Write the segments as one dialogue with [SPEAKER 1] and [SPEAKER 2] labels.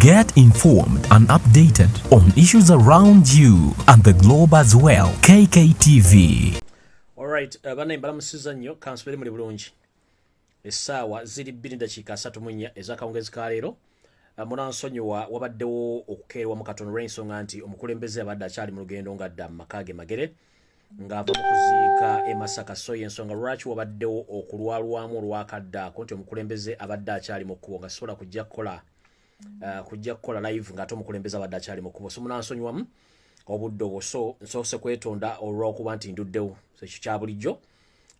[SPEAKER 1] Get informed and updated on issues around you and the globe as well. KKTV.
[SPEAKER 2] Alright, bannaye, mbalamusiza nnyo, kansubire muli bulungi. Essaawa ziri 2 dakiika 34 ez'akawungezi ka leero. Munansonyiwa, wabaddewo okukeerwamu katono olw'ensonga nti omukulembeze abadde akyali mu lugendo ng'adda mu maka ge Magere ng'ava mu kuziika e Masaka. So y'ensonga lwaki wabaddewo okulwalwamu olwakadde ako, nti omukulembeze abadde akyali mu kkubo, nga sisobola kujja kukola live ng'ate omukulembeze abadde akyali mu kkubo. So munansonyiwamu obudde obwo. So nsoose kwetonda olw'okuba nti nduddewo. So ekyo kya bulijjo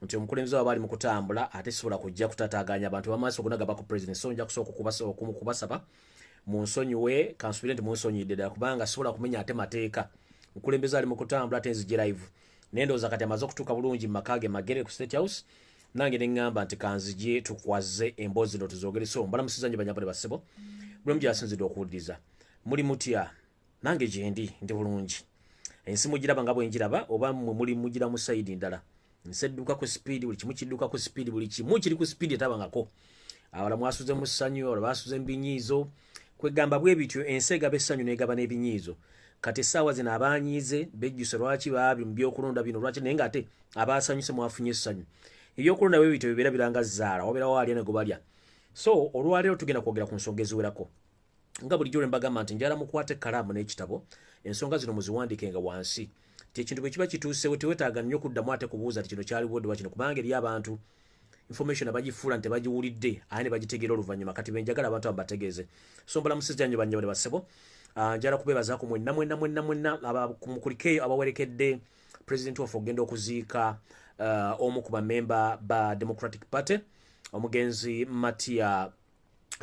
[SPEAKER 2] nti omukulembeze waba ali mu kutambula, ate sisobola kujja kutataaganya abantu bamaaso gonna gaba ku president. So nja kusooka kubasaba munsonyiwe. Kansubire nti munsonyidde ddala, kubanga sisobola kumenya ate mateeka. Mukulembeze ali mu kutambula, ate nzije live. Naye ndowooza kati amaze okutuuka bulungi mu maka ge Magere ku State House, nange ne ŋŋamba nti kanzije tukwaze emboozi zino tuzoogere. So mbalamusiza nnyo, banyabule, bassebo, buli omu gyasinzidde okuwuliriza. Muli mutya? Nange gyendi, ndi bulungi. Ensi mugiraba nga bwe njiraba, oba mmwe muli mugira mu side ndala? Nsi edduka ku speed, buli kimu kidduka ku speed, buli kimu kiri ku speed etabangako. Abala mwasuze mu ssanyu, abala basuze mu binyiizo. Kwegamba bwe bityo, ensi egaba essanyu n'egaba n'ebinyiizo. Kati essaawa zino abanyiize bejjuse lwaki baabi mu byokulonda bino, lwaki, naye ng'ate abasanyuse mwafunye essanyu. Ebyokulonda bwe bityo bibeera biranga zaala, wabeerawo alya ne gobalya. So olwaleero tugenda kwogera ku nsonga eziwerako. Nga bulijjo lwe mbagamba nti njala mukwate ekkalaamu n'ekitabo, ensonga zino muziwandiikenga wansi, ti ekintu bwe kiba kituusewo tewetaaga nnyo kuddamu ate kubuuza ti kino kyaliwo ddiwa kino, kubanga eri abantu information abagifuula nti tebagiwulidde, aye ne bagitegeera oluvannyuma. Kati benjagala abantu abo bategeeze. So mbalamusizza nnyo, bannyabo ne bassebo. Njala kubeebazaako mwenna mwenna mwenna mwenna mukulikeeyo abawerekedde president waffe okugenda okuziika omu ku bamemba ba Democratic Party, omugenzi Matia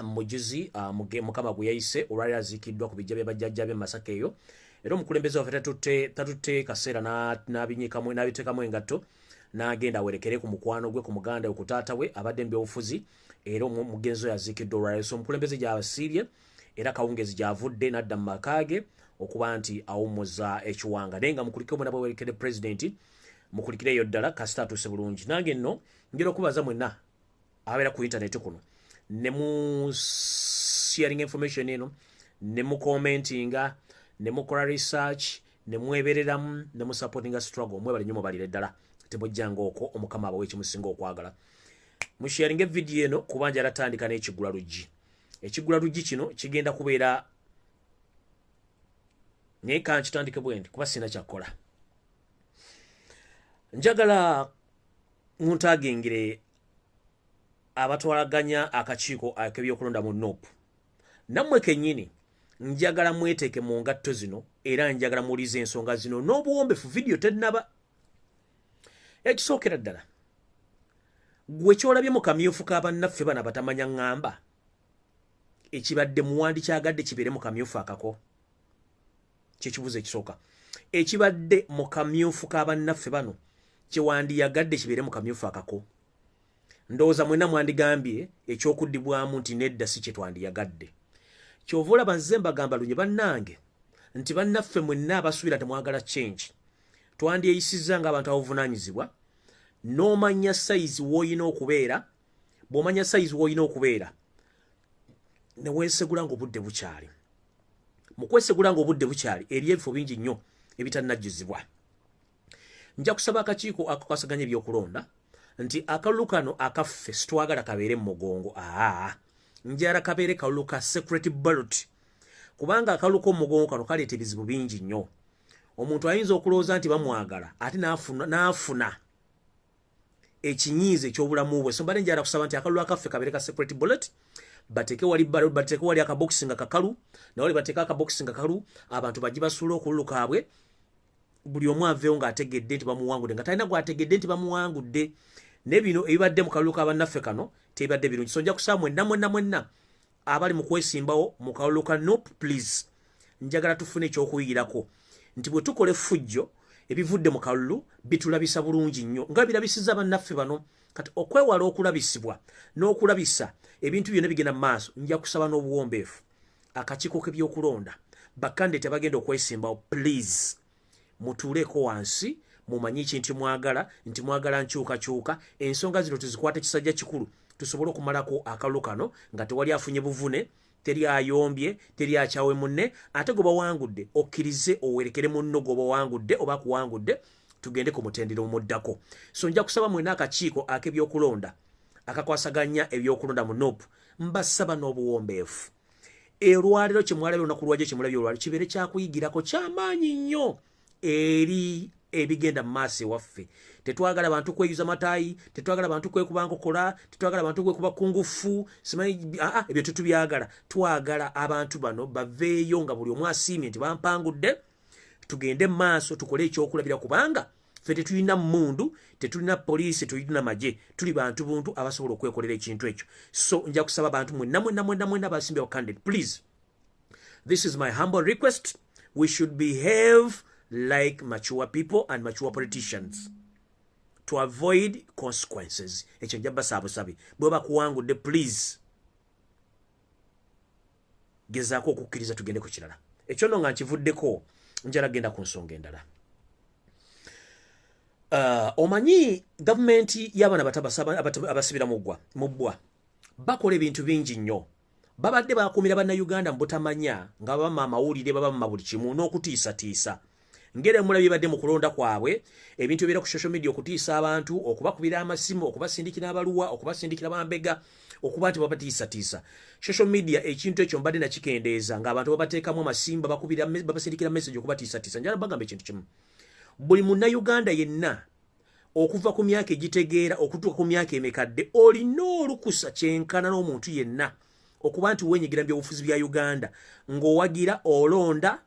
[SPEAKER 2] Mujuzi, Mukama gwe yayise. Olwali aziikiddwa ku bijja bya bajjajja b'e Masaka eyo, era omukulembeze waffe tatutte kaseera n'abinyikamu, n'abiteekamu engatto, n'agenda awerekere ku mukwano gwe, ku muganda we, ku taata we abadde mu byobufuzi. Era omugenzi oyo aziikiddwa olwaleero. So omukulembeze gy'asiibye, era kawungezi gy'avudde n'adda mu maka ge okuba nti awummuza ekiwanga. Naye nga mukulike mwena bwewerekedde pulezidenti, mukulikireeyo ddala, kasita atuuse bulungi. Nange nno njera okubaza mwenna ababeera ku internet kuno ne mu sharing information eno, ne mu commentinga, ne mukola research, ne mwebereramu, ne mu supportinga struggle. Mwebale nnyo, mubalire ddala, temujjanga okwo. Omukama abawe ekimusinga okwagala. Musharinga evidiyo eno, kuba njala tandika n'ekigula luggi. Ekigula luggi kino kigenda kubeera, naye kankitandike bwe ndi, kuba sina kyakkola. Njagala muntagengere abatwalaganya akakiiko ak'ebyokulonda mu NUP. Nammwe kennyini njagala mweteeke mu ngatto zino, era njagala muwulize ensonga zino n'obuwombefu. Vidiyo tennaba. Ekisookera ddala, gwe kyolabye mu kamyufu ka bannaffe bano abatamanya ŋŋamba, ekibadde muwandi kyagadde kibeere mu kamyufu akako? Kyekibuuzo ekisooka. Ekibadde mu kamyufu ka bannaffe bano, kyewandiyagadde kibeere mu kamyufu akako? Ndowooza mwenna mwandigambye ekyokuddibwamu nti nedda, si kye twandiyagadde. Kyova olaba nze mbagamba lunye, bannange, nti bannaffe mwenna abasuubira temwagala change, twandyeyisizza ng'abantu abavunaanyizibwa n'omanya size w'olina okubeera. Bw'omanya size w'olina okubeera, ne weesegula ng'obudde bukyali. Mu kwesegula ng'obudde bukyali, eri ebifo bingi nnyo ebitannajjuzibwa. Nja kusaba akakiiko akakasaganya ebyokulonda nti akalulu kano akaffe sitwagala kabeere mu mugongo. Aa, njala kabeere kalulu ka secret ballot, kubanga akalulu k'omugongo kano kaleeta ebizibu bingi nnyo. Omuntu ayinza okulowooza nti bamwagala, ate n'afuna ekinyiizo ekyobulamu bwe. So mbadde njala kusaba nti akalulu akaffe kabeere ka secret ballot. Bateeke wali ballot, bateeke wali akabokisi nga kakalu, nawali bateeke akabokisi nga kakalu, abantu bajje basuule okululu kaabwe, buli omu aveewo ng'ategedde nti bamuwangudde, nga talina gwategedde nti bamuwangudde. Ne bino ebibadde mu kalulu ka bannaffe kano tebibadde birungi. So nja kusaba mwenna mwenna mwenna abali mu kwesimbawo mu kalulu ka NUP, please, njagala tufune ekyokuyigirako nti bwe tukola effujjo, ebivudde mu kalulu bitulabisa bulungi nnyo nga birabisiza bannaffe bano. Kati okwewala okulabisibwa n'okulabisa ebintu byonna bigenda mu maaso, nja kusaba n'obuwombeefu akakiiko k'ebyokulonda, bakandidate abagenda okwesimbawo, please, mutuuleko wansi, mumanye ki nti mwagala, nti mwagala nkyukakyuka. Ensonga zino tuzikwate kisajja kikulu. Tusobole okumalako akalulu kano nga tewali afunye buvune, teri ayombye, teri akyawe munne. Ate gwe bawangudde, okkirize owerekere munno gwe bawangudde oba akuwangudde, tugende ku mutendera omuddako. So nja kusaba mwena akakiiko ak'ebyokulonda akakwasaganya ebyokulonda mu NUP, mbasaba n'obuwombeefu, olwaleero kyemwalabye, olunaku lwajjo kyemulabye olwaliro, kibeere kyakuyigirako kyamaanyi nnyo eri ebigenda mu maaso ewaffe. Tetwagala bantu kweyuza mataayi, tetwagala bantu kwekuba nkokola, tetwagala bantu kwekuba kungufu, simanyi aa, ebyo tetubyagala. Twagala abantu bano baveeyo nga buli omu asiimye nti bampangudde, tugende mu maaso, tukole ekyokulabira, kubanga ffe tetulina mmundu, tetulina poliisi, tetulina magye, tuli bantu buntu abasobola okwekolera ekintu ekyo. So nja kusaba abantu mwenna mwenna mwenna mwenna abasimbyewo candidate, please, this is my humble request: we should behave like mature people and mature politicians to avoid consequences. Ekyo nja basaabusabi, bwe bakuwangudde, please gezaako okukkiriza, tugende ku kirala. Ekyo nno nga nkivuddeko, njala genda ku nsonga endala. Omanyi gavumenti y'abaana bato abasibira mu bbwa bakola ebintu bingi nnyo. Babadde bakuumira Bannayuganda mu butamanya, nga babama amawulire, babama buli kimu n'okutiisatiisa. Ngeri mulabye badde mu kulonda kwabwe, ebintu ebibeera ku social media, okutiisa abantu, okubakubira amasimu, okubasindikira abaluwa, okubasindikira bambega, okuba nti babatiisatiisa social media. Ekintu ekyo mbadde nakikendeeza, ng'abantu babateekamu amasimba, bakubira, babasindikira message okubatiisatiisa. Njala bagamba ekintu kimu: buli Munnayuganda yenna okuva ku myaka egitegeera okutuuka ku myaka emikadde olina olukusa kyenkana n'omuntu yenna okuba nti wenyigira mu byobufuzi bya Uganda, ng'owagira, olonda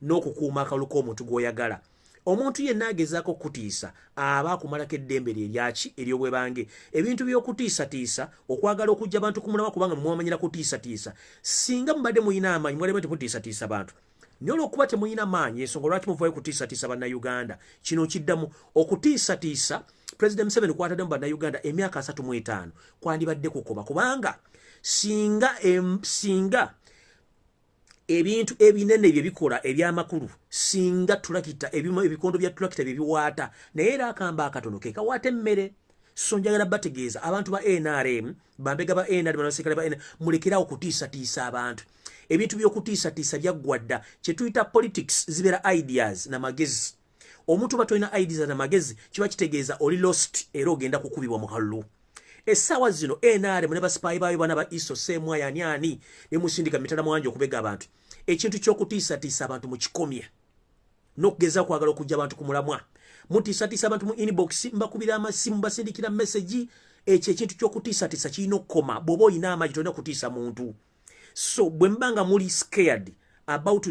[SPEAKER 2] n'okukuuma akalulu k'omuntu gw'oyagala. Omuntu yenna agezaako okukutiisa aba akumalako eddembe lye eryaki ery'obwebange. Ebintu by'okutiisatiisa, okwagala okujja abantu ku mulamwa, kubanga mwamanyira kutiisatiisa. Singa mubadde muyina amaanyi, mwalema temutiisatiisa bantu, naye olwokuba temuyina maanyi, ensonga lwaki muvayo kutiisatiisa Bannayuganda. Kino kiddamu okutiisatiisa President Museveni kwataddemu Bannayuganda emyaka 35 kwandibadde kukoma, kubanga singa ebintu ebinene bye bikola ebyamakulu, singa tulakita, ebikondo bya tulakita bye biwaata, naye era akamba akatono ke kawaata emmere. So njagala bategeeza abantu ba NRM, bambega ba NRM, abaserikale ba NRM, mulekerawo okutiisatiisa abantu. Ebintu by'okutiisatiisa byaggwa dda. Kye tuyita politics zibeera ideas namagezi. Omuntu oba tolina ideas namagezi, kiba kitegeeza oli lost era ogenda kukubibwa mu kalulu. Essaawa zino NRM ne basipaayi baayo bana ba ISO semwaya ani ani ne musindika mitala mwangi okubega abantu. Ekintu ky'okutiisatiisa abantu mukikomye n'okugeza kwagala okujja abantu ku mulamwa. Mutiisatiisa abantu mu inbox, mbakubira amasimu, basindikira message. Ekyo ekintu ky'okutiisatiisa kirina okukoma. Bw'oba olina amagi, tolina kutiisa muntu. So bwe mba nga muli scared about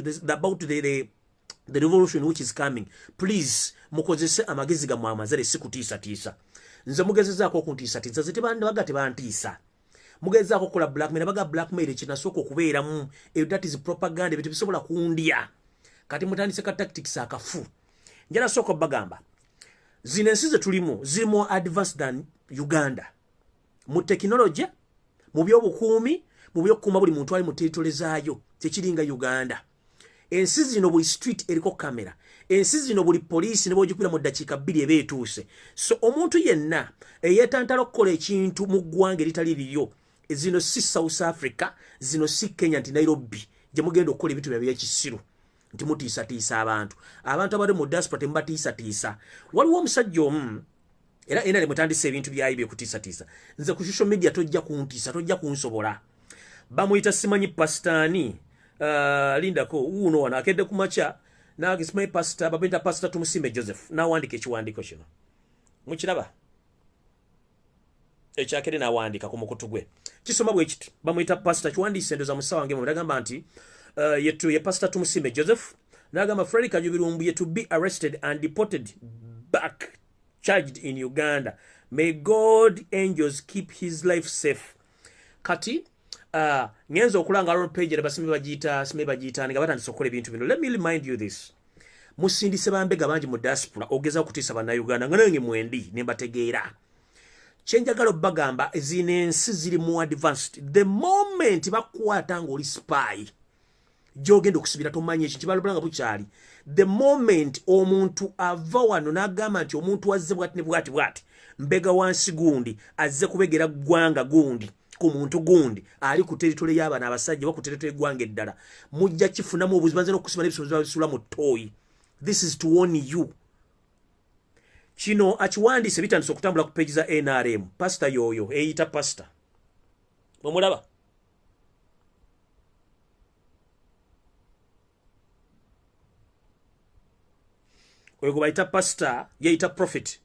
[SPEAKER 2] the revolution which is coming, please mukozese amagezi gammwe amazale, si kutiisatiisa. Nze mugezezaako okuntiisatiisa, nze tebaga tebantiisa. Mugezezaako okukola blackmail, baga blackmail ekinasooka okubeeramu eyo, that is propaganda. Ebyo tebisobola kundya. Kati mutandise ka tactics akafu. Njala sooka obagamba, zino ensi ze tulimu ziri more advanced than Uganda mu technology, mu byobukuumi, mu byokukuuma buli muntu ali mu territory zaayo. Tekiringa Uganda. Ensi zino buli street eriko kamera. Ensi zino buli poliisi ne bwogikubira mu ddakiika 2 eba etuuse. So omuntu yenna eyeetantala okukola ekintu mu ggwanga eritali liryo, zino si South Africa, zino si Kenya nti Nairobi gye mugenda okukola ebintu byabwe byekisiru nti mutiisatiisa abantu. Abantu abali mu diaspora temubatiisatiisa. Waliwo omusajja omu era ena mutandise ebintu byayi byekutiisatiisa. Nze ku social media tojja kuntiisa, tojja kunsobola. Bamuyita simanyi pasitaani, lindako, wuuno wano akedde ku makya, simanyi pasita, bamuyita Pasita Tumusimbe Joseph, n'awandiika ekiwandiiko kino mukiraba ekyakere, n'awandiika ku mukutu gwe. Kisoma bwe kiti. Bamuyita pasita, kiwandiise endoza musawa wange, agamba nti yetu ye Pasita Tumusimbe Joseph, n'agamba, "Fred Kajubi Lumbuye to be arrested and deported back, charged in Uganda. May God angels keep his life safe." Kati ngenza okulanga road page basime bagiyita, sime bagiyita, nga batandise okukola ebintu bino. Let me remind you this: musindise bambega bangi mu diaspora ogeza okutiisa Bannayuganda, nga nange mwendi ne mbategeera. Kyenjagala obbagamba, zino ensi ziri mu advanced. The moment bakukwata ng'oli spy, Gyogenda okusibira tomanyi ekyo kibalabula nga bukyali. The moment omuntu ava wano n'agamba nti omuntu azze bwati ne bwati bwati, mbega wansi gundi azze kubegera ggwanga gundi ku muntu gundi ali ku territory y'abana abasajja oba ku territory y'eggwanga eddala, mujja kifunamu obuzibu nze n'okusiba n'ebisolo babisula mu ttooyi. This is to warn you. Kino akiwandiise, bitandise okutambula ku page za NRM. Pastor yoyo eyita pastor bwemulaba oyo gwe bayita pastor, yeyita prophet,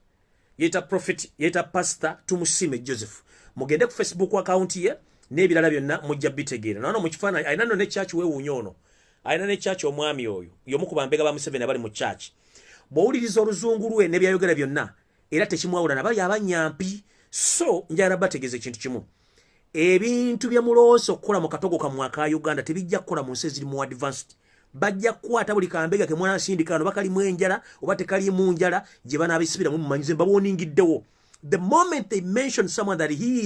[SPEAKER 2] yeyita prophet, yeyita Pastor Tumusiime Joseph. Mugende ku Facebook account ye n'ebirala byonna, mujja bitegeera. Nano mu kifaananyi alina nno ne church. Weewuunya, ono alina ne church. Omwami oyo y'omu ku bambega ba Museveni abali mu church. Bw'owuliriza oluzungu lwe n'ebyayogera byonna, era tekimwawula nabali abanyampi. So njagala bategeeza ekintu kimu: ebintu bye mulowooza okukola mu katogo kammwe aka Uganda tebijja kukola mu nsi eziri mu advanced. Bajja kukwata buli kambega ke mwanasindika no, bakalimu enjala oba tekalimu njala, gye banaabisibira mumumanyize. Mbawooningiddewo, the moment they mention someone that he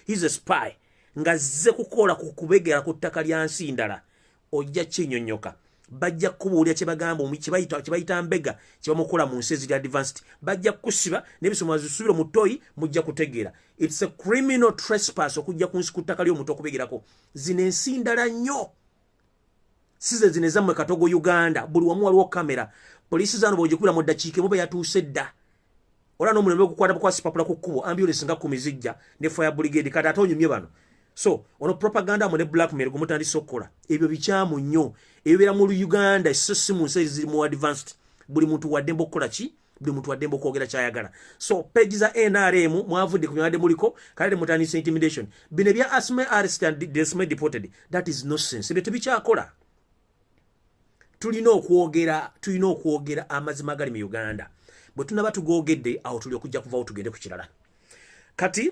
[SPEAKER 2] is a spy ng'azze kukola ku kubegera ku ttaka lya nsi ndala, ojja kinyonnyoka. Bajja kukubuulira kyebagamba kyebayita mbega kyebamukola mu nsi eziri advanced. Bajja kukusiba n'ebisoma zisubire mu toyi. Mujja kutegeera, it's a criminal trespass okujja ku nsi, ku ttaka ly'omuntu okubegerako. Zino ensi ndala nnyo, size zino ezammwe katogo Uganda. Buli wamu waliwo kamera. Poliisi zano bwogikubira mu ddakiika emu yatuuse dda. Ola n'omulembe gukwata bukwasi papula ku kkubo, ambulance nga 10 zijja ne fire brigade. Kati ate onyumye bano. So ono propaganda mu ne blackmail gwe mutandise okukola, ebyo bikyamu nnyo. Ebyo beera mu Uganda, so si mu nsi eziri mu advanced. Buli muntu waddembe okukola ki? Buli muntu waddembe okwogera kyayagala. So page za NRM, mwavudde ku byabadde muliko, kale mutandise intimidation. Bino ebya asme arrest and desme deported, that is nonsense. Ebyo tebikyakola. Tulina okwogera, tulina okwogera amazima agali mu Uganda. Bwe tunaba tugogedde, awo tuli okujja kuvawo tugende ku kirala. Kati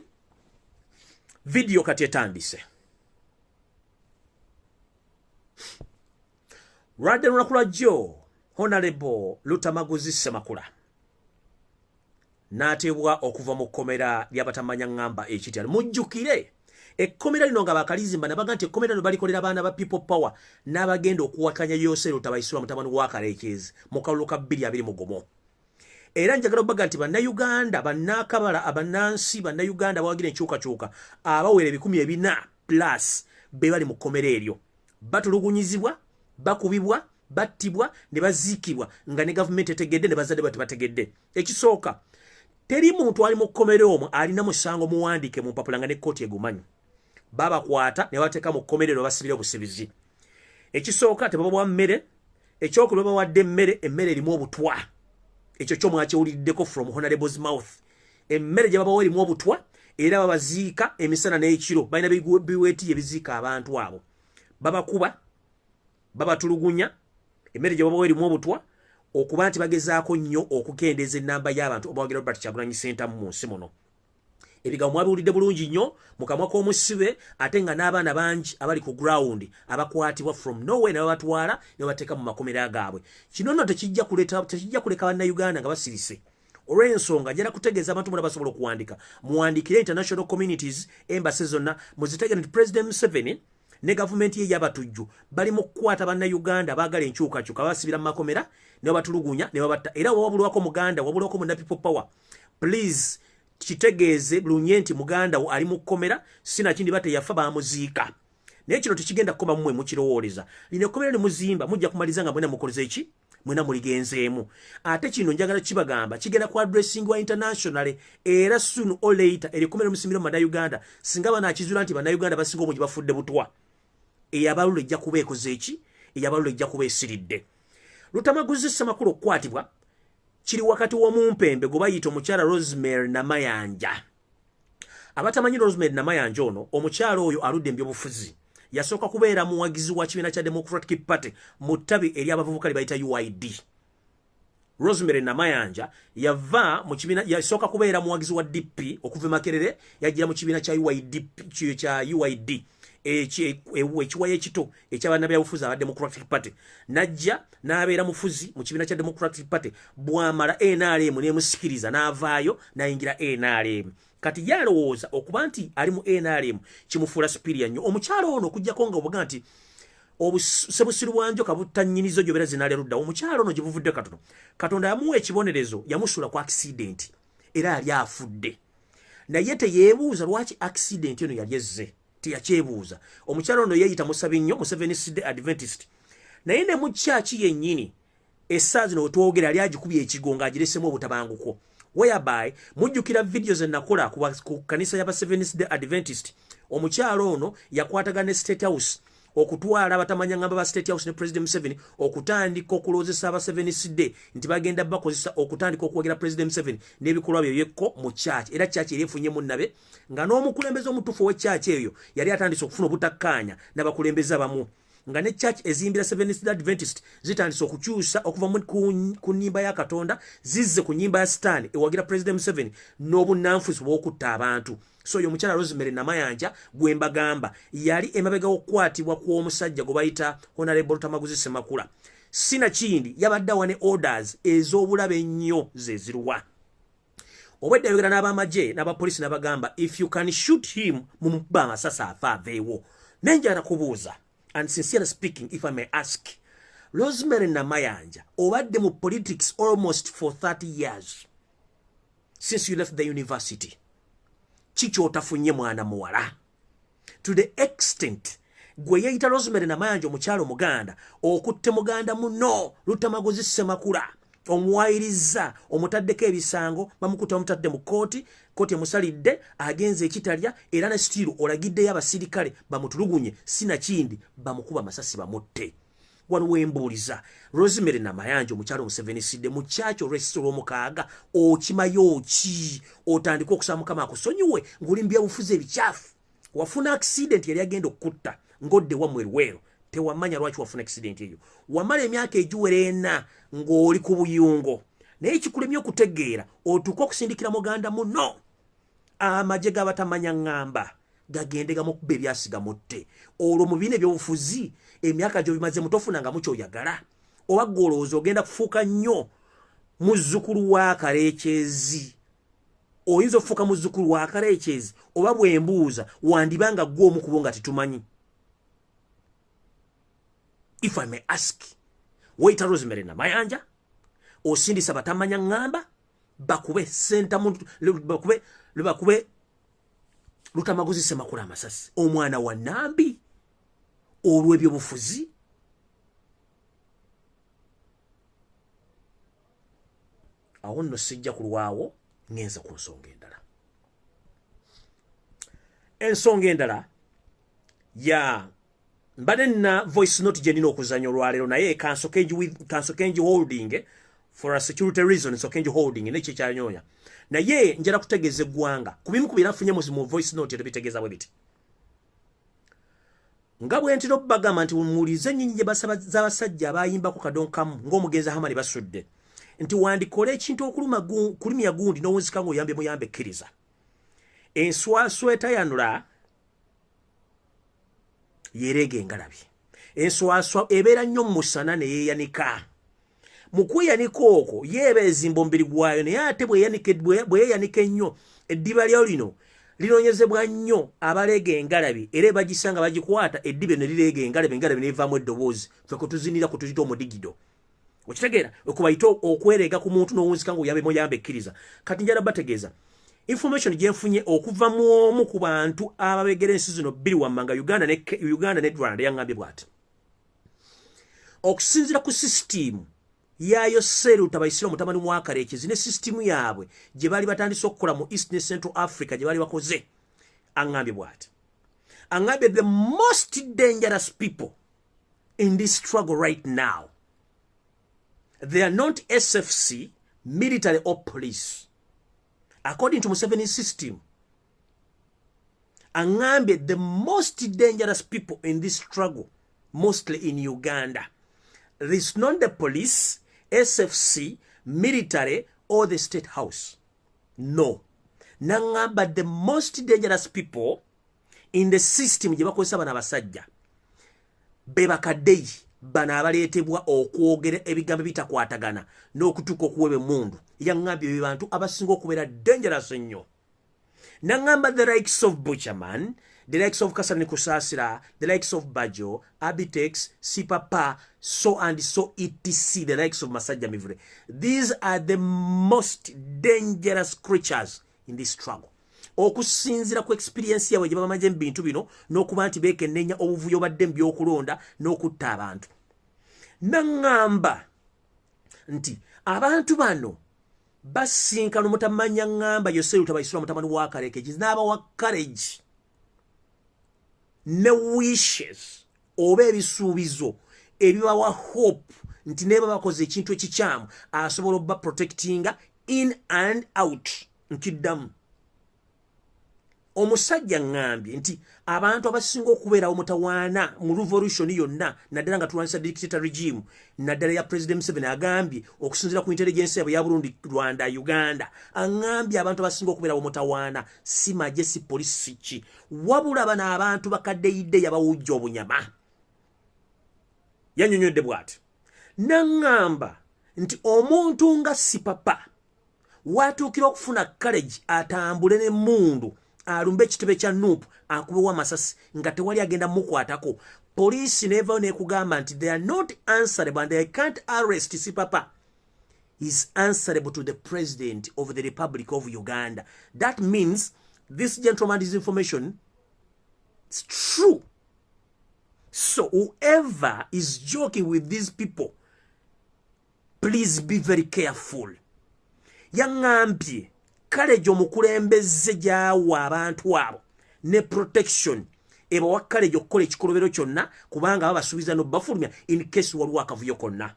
[SPEAKER 2] vidiyo kati etandise. Lwadde lunaku lwa jjo, Honorable Lutamaguzi Semakula n'ateebwa okuva mu kkomera ly'abatamanya ŋŋamba ekitya. Mujjukire ekkomera lino nga bakalizimba nabaga nti ekkomera lino balikolera abaana ba People Power n'abagenda okuwakanya Yoseri Lutabayisirwa mutabani wa Kalekyezi mu kalulu ka 2021. Era njagala okubaga nti Bannayuganda, bannakabala, abannansi Bannayuganda abawagira enkyukakyuka abawera 400 plus be bali mu kkomera eryo. Batulugunyizibwa, bakubibwa, battibwa ne baziikibwa nga ne gavumenti etegedde ne bazadde ba tebategedde. Ekisooka, teri muntu ali mu kkomera omwo alina musango muwandiike mu mpapula nga ne kkooti egumanyi. Babakwata ne bateeka mu kkomera ero, basibira obusibizi. Ekisooka, tebabawa mmere. Ekyokubiri, babawadde emmere, emmere erimu obutwa. Ekyo kyo mwakiwuliddeko from honorable's mouth. Emmere gye babawa erimu obutwa, era babaziika emisana n'ekiro. Balina biweeti ebiziika abantu abo. Babakuba, babatulugunya, emmere gye babawa erimu obutwa, okuba nti bagezaako nnyo okukendeeza ennamba y'abantu obawagira Robert Kyagulanyi Ssentamu mu nsi muno. Ebigambo mwabiwulidde bulungi nnyo mu kamwa k'omusibe, ate nga n'abaana bangi abali ku ground abakwatibwa from nowhere ne babatwala ne babateeka mu makomera gaabwe. Kino nno tekijja kuleka Bannayuganda nga basirise, olw'ensonga njala kutegeeza abantu muna basobola okuwandika. Muwandikire international communities, embassy zonna muzitegere nti President Museveni ne gavumenti ye y'abatujju bali mu kukwata Bannayuganda baagala enkyukakyuka, babasibira mu makomera ne babatulugunya ne babatta. Era wawabulwako muganda, wabulwako munna People Power, please kitegeeze lunye nti muganda wo ali mu kkomera, sinakindi bateyafa bamuziika. Naye kino tekigenda kukoma mmwe mukirowooleza. Lino ekkomera ne muzimba, mujja kumaliza nga mwena mukoleze ki? Mwena muligenzeemu. Ate kino njagala kibagamba, kigenda ku addressingwa internationally, era soon or later erikkomera musimbira mu Bannayuganda, singa banaakizuula nti Bannayuganda basinga obungi bafudde butwa, eyabalula ejja kuba ekoze eki? Eyabalula ejja kuba esiridde. Lutamaguzi Ssemakula okukwatibwa kiri wakati w'omumpembe gwe bayita omukyala Rosemary Namayanja. Abatamanyi Rosemary Namayanja, ono omukyala oyo aludde mu byobufuzi. Yasooka kubeera muwagizi wa kibiina kya Democratic Party mu ttabi ery'abavubuka lye bayita UYD. Rosemary Namayanja yava mu kibiina, yasooka kubeera muwagizi wa DP okuva e Makerere, yajjira mu kibiina kya UYD, kya UYD ekiwayo ekito ekyabannabyabufuzi aba Democratic Party, najja n'abeera mufuzi mu kibiina kya Democratic Party. Bwamala NRM n'emusikiriza n'avaayo n'ayingira NRM. Kati yalowooza okuba nti ali mu NRM kimufuula superior nnyo. Omukyalo ono okugjako nga obuga nti Obusebusiru bwa njoka butta nnyinizo gy'obeera zinaalya ludda. Omukyalo ono gye buvudde katono, Katonda yamuwa ekibonerezo, yamusuula ku accident era yali afudde, naye teyeebuuza lwaki accident eno yali ezze, teyakyebuuza. Omukyalo ono yeeyita musabi nnyo mu Seventh Day Adventist, naye ne mu kyaki yennyini essaawa zino wetwogera yali agikubye ekigo ng'agiresemu obutabanguko, whereby mujjukira video ze nakola ku kanisa y'aba Seventh Day Adventist. Omukyalo ono yakwatagana ne State House okutwala abatamanya ngamba ba State House ne President Museveni okutandika okulowoozesa aba Seventh Day nti bagenda bakozesa okutandika okuwagira President Museveni n'ebikolwa bye byekko mu church. Era church eri efunye munnabe nga n'omukulembeze omutuufu ow'echurch eyo yali atandise okufuna obutakkaanya n'abakulembeze abamu, nga ne church ezimbira Seventh Day Adventist zitandise okukyusa okuva ku nnyimba ya Katonda zizze ku nnyimba ya Sitaani ewagira President Museveni n'obunnanfusi bw'okutta abantu. So oyo omukyala Rosemary Namayanja gwe mbagamba yali emabega w'okukwatibwa kw'omusajja gwe bayita Honorable Tamaguzi Semakula. Sina kindi yabadde awa ne orders ez'obulabe ennyo ze ziruwa. Obwedda ayogera n'abamagye n'abapoliisi n'abagamba, "If you can shoot him, mumukuba amasasi afa aveewo." Nenjala kubuuza, and sincerely speaking, if I may ask, Rosemary Namayanja, obadde mu politics almost for 30 years since you left the university, kikyotafunye mwana muwala to the extent gwe yeeyita Rosemary Namayanja, omukyalo omuganda, okutte muganda muno Lutamaguzi Semakula, omuwayiriza, omutaddeko ebisango, bamukuta, omutadde mu kooti, kooti emusalidde agenze ekitalya, era ne still olagiddeyo abasirikale bamutulugunye, sinakindi bamukuba amasasi bamutte. Wano wembuuliza, Rosemary Namayanja, omukyalo omuseveniside mu kyaki olw'esisi olw'omukaaga, okimayo ki otandike okusaba Mukama akusonyiwe ng'oli mu byabufuzi ebikyafu? Wafuna accident yali agenda okukutta ng'odde wammwe Luweero, tewamanya lwaki wafuna accident eyo. Wamala emyaka egiwera 4 ng'oli ku buyungo, naye kikulemye okutegeera otuuke okusindikira muganda muno amagye g'abatamanya ŋŋamba gagende gamukuba ebyasi gamutte. Olwo mu biina ebyobufuzi emyaka gy'obimaze mutofunanga mukyoyagala, oba gwe olowooza ogenda kufuuka nnyo muzzukulu wa Kaleekyezi? Oyinza okufuuka muzzukulu wa Kaleekyezi? Oba bwembuuza, wandibanga gwe omu kubo nga tetumanyi. If I may ask, weyita Rosemary Namayanja, osindisa batamanya ŋŋamba bakube senta, bakube Lutamaguzi Semakula amasasi, omwana wa Nambi, olw'ebyobufuzi. Awo nno sijja kulwawo, ngenze ku nsonga endala. Ensonga endala ya mbadde nina voice note gye nina okuzanya olwaleero, naye kansoke ngi holding for a security reason, nsoke ngi holding nekyo ekyanyonya, naye njala kutegeeza eggwanga ku bimu ku bye nafunye mu voice note. Ero bitegeeza bwe biti: nga bwe ntera okubagamba nti muwulize ennyinyi gye basaba z'abasajja abayimbako kadonkamu ng'omugenzi Hamani Basudde, nti wandikola ekintu okuluma kulumya gundi n'owunzika ng'oyambye muyambe, ekkiriza enswaswa etayanula yereega engalabi. Enswaswa ebeera nnyo mu musana ne yeeyanika. Mu kweyanika okwo yeeba ezimba omubiri gwayo, naye ate bwe yeeyanika ennyo, eddiba lyo lino linoonyezebwa nnyo abaleega engalabi, era ebagisa nga bagikwata eddiba ne lireega engalabi, engalabi nevaamu eddoboozi ffe kwe tuzinira, kwe tuyita omudigido. Okitegeera? Okubayita okwereega ku muntu n'owunzika ng'oyambe muyambe, ekkiriza. Kati njala bategeeza information gyenfunye okuva mu omu ku bantu ababegera ensi zino bbiri wammanga, Uganda ne Rwanda. Yaŋŋambye bw'ati: okusinziira ku sisitimu yayo Seruta Baisira omutabani wa Karekezi ne sisitimu yaabwe gye baali batandise okukola mu East ne Central Africa gye baali bakoze, aŋŋambye bw'ati, aŋŋambye the most dangerous people in this struggle right now, they are not SFC, military or police, according to Museveni system. Aŋŋambye the most dangerous people in this struggle, mostly in Uganda, is not the police, SFC, military or the State House. No, naŋŋamba the most dangerous people in the system gye bakozesa bano abasajja be bakaddeyi bano abaleetebwa okwogera ebigambo bitakwatagana n'okutuuka okuweba emmundu. Yaŋŋambye be bantu abasinga okubeera dangerous ennyo. Naŋŋamba the likes of Butcherman, The likes of Kasani Kusasira, the likes of Bajo, Abitex, Sipapa, so and so etc, the likes of Masajja Mivule. These are the most dangerous creatures in this struggle. Okusinziira ku experience yaabwe gye babamaze mu bintu bino n'okuba nti beekenneenya obuvuyo badde mu by'okulonda n'okutta abantu. Naŋŋamba nti abantu bano basinkana omutamanya ŋŋamba Yoseri Tabaisula, mutabani wa Kalekegi, n'abawa courage ne wishes oba ebisuubizo ebibawa hope nti neba bakoze ekintu ekikyamu, asobola okuba protectinga in and out. Nkiddamu, omusajja ŋŋambye nti abantu abasinga okubeerawo mutawaana mu revolution yonna, naddala nga tulwanyisa dictator regime, naddala ya President Museveni, agambye okusinziira ku intelligence yabwe ya Burundi, Rwanda, Uganda, aŋŋambye abantu abasinga okubeerawo mutawaana si magye, si polisi, ki, wabula bano abantu bakaddeyidde yabawujja obunyama. Yanyonyodde bw'ati, naŋŋamba nti omuntu nga Sipapa watuukira okufuna courage atambule n'emmundu, alumbe ekitebe kya NUP, akubewo amasasi nga tewali agenda mukwatako, poliisi nevayo nekugamba nti they are not answerable and they can't arrest Sipapa, is answerable to the President of the Republic of Uganda. That means this gentleman's information is true. So whoever is joking with these people, please be very careful. Yaŋŋambye courage omukulembeze gy'awa abantu abo ne protection ebawa courage okukola ekikolobero kyonna, kubanga babasuubiza nobafulumya in case waliwo akavuyo konna.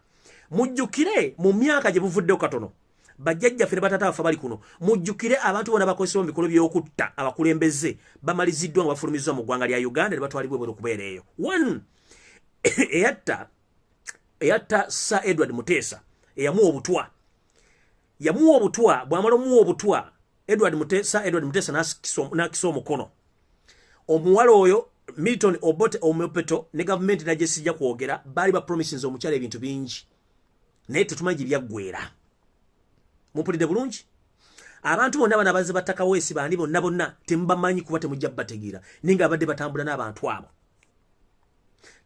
[SPEAKER 2] Mujjukire mu myaka gye buvuddeho katono, bajjajjaffe ne batata baffe bali kuno, mujjukire abantu bonna bakozesebwa mu bikolwa by'okutta abakulembeze bamaliziddwa nga bafulumiziddwa mu ggwanga lya Uganda ne batwalibwa ebweru okubeera eyo. One eyatta Sir Edward Muteesa, eyamuwa obutwa, yamuwa obutwa, bw'amala omuwa obutwa Edward Muteesa, Edward Muteesa n'akisa omukono omuwala oyo Milton Obote Omupeto ne gavumenti najje sijja kwogera, baali bapromisinze omukyala ebintu bingi, naye tetumanyi gye byaggweera. Mumpulidde bulungi? Abantu bonna bano abazze batakaweesi bandi bonna bonna temubamanyi, kuba temujja bategeera, naye nga abadde batambula n'abantu abo.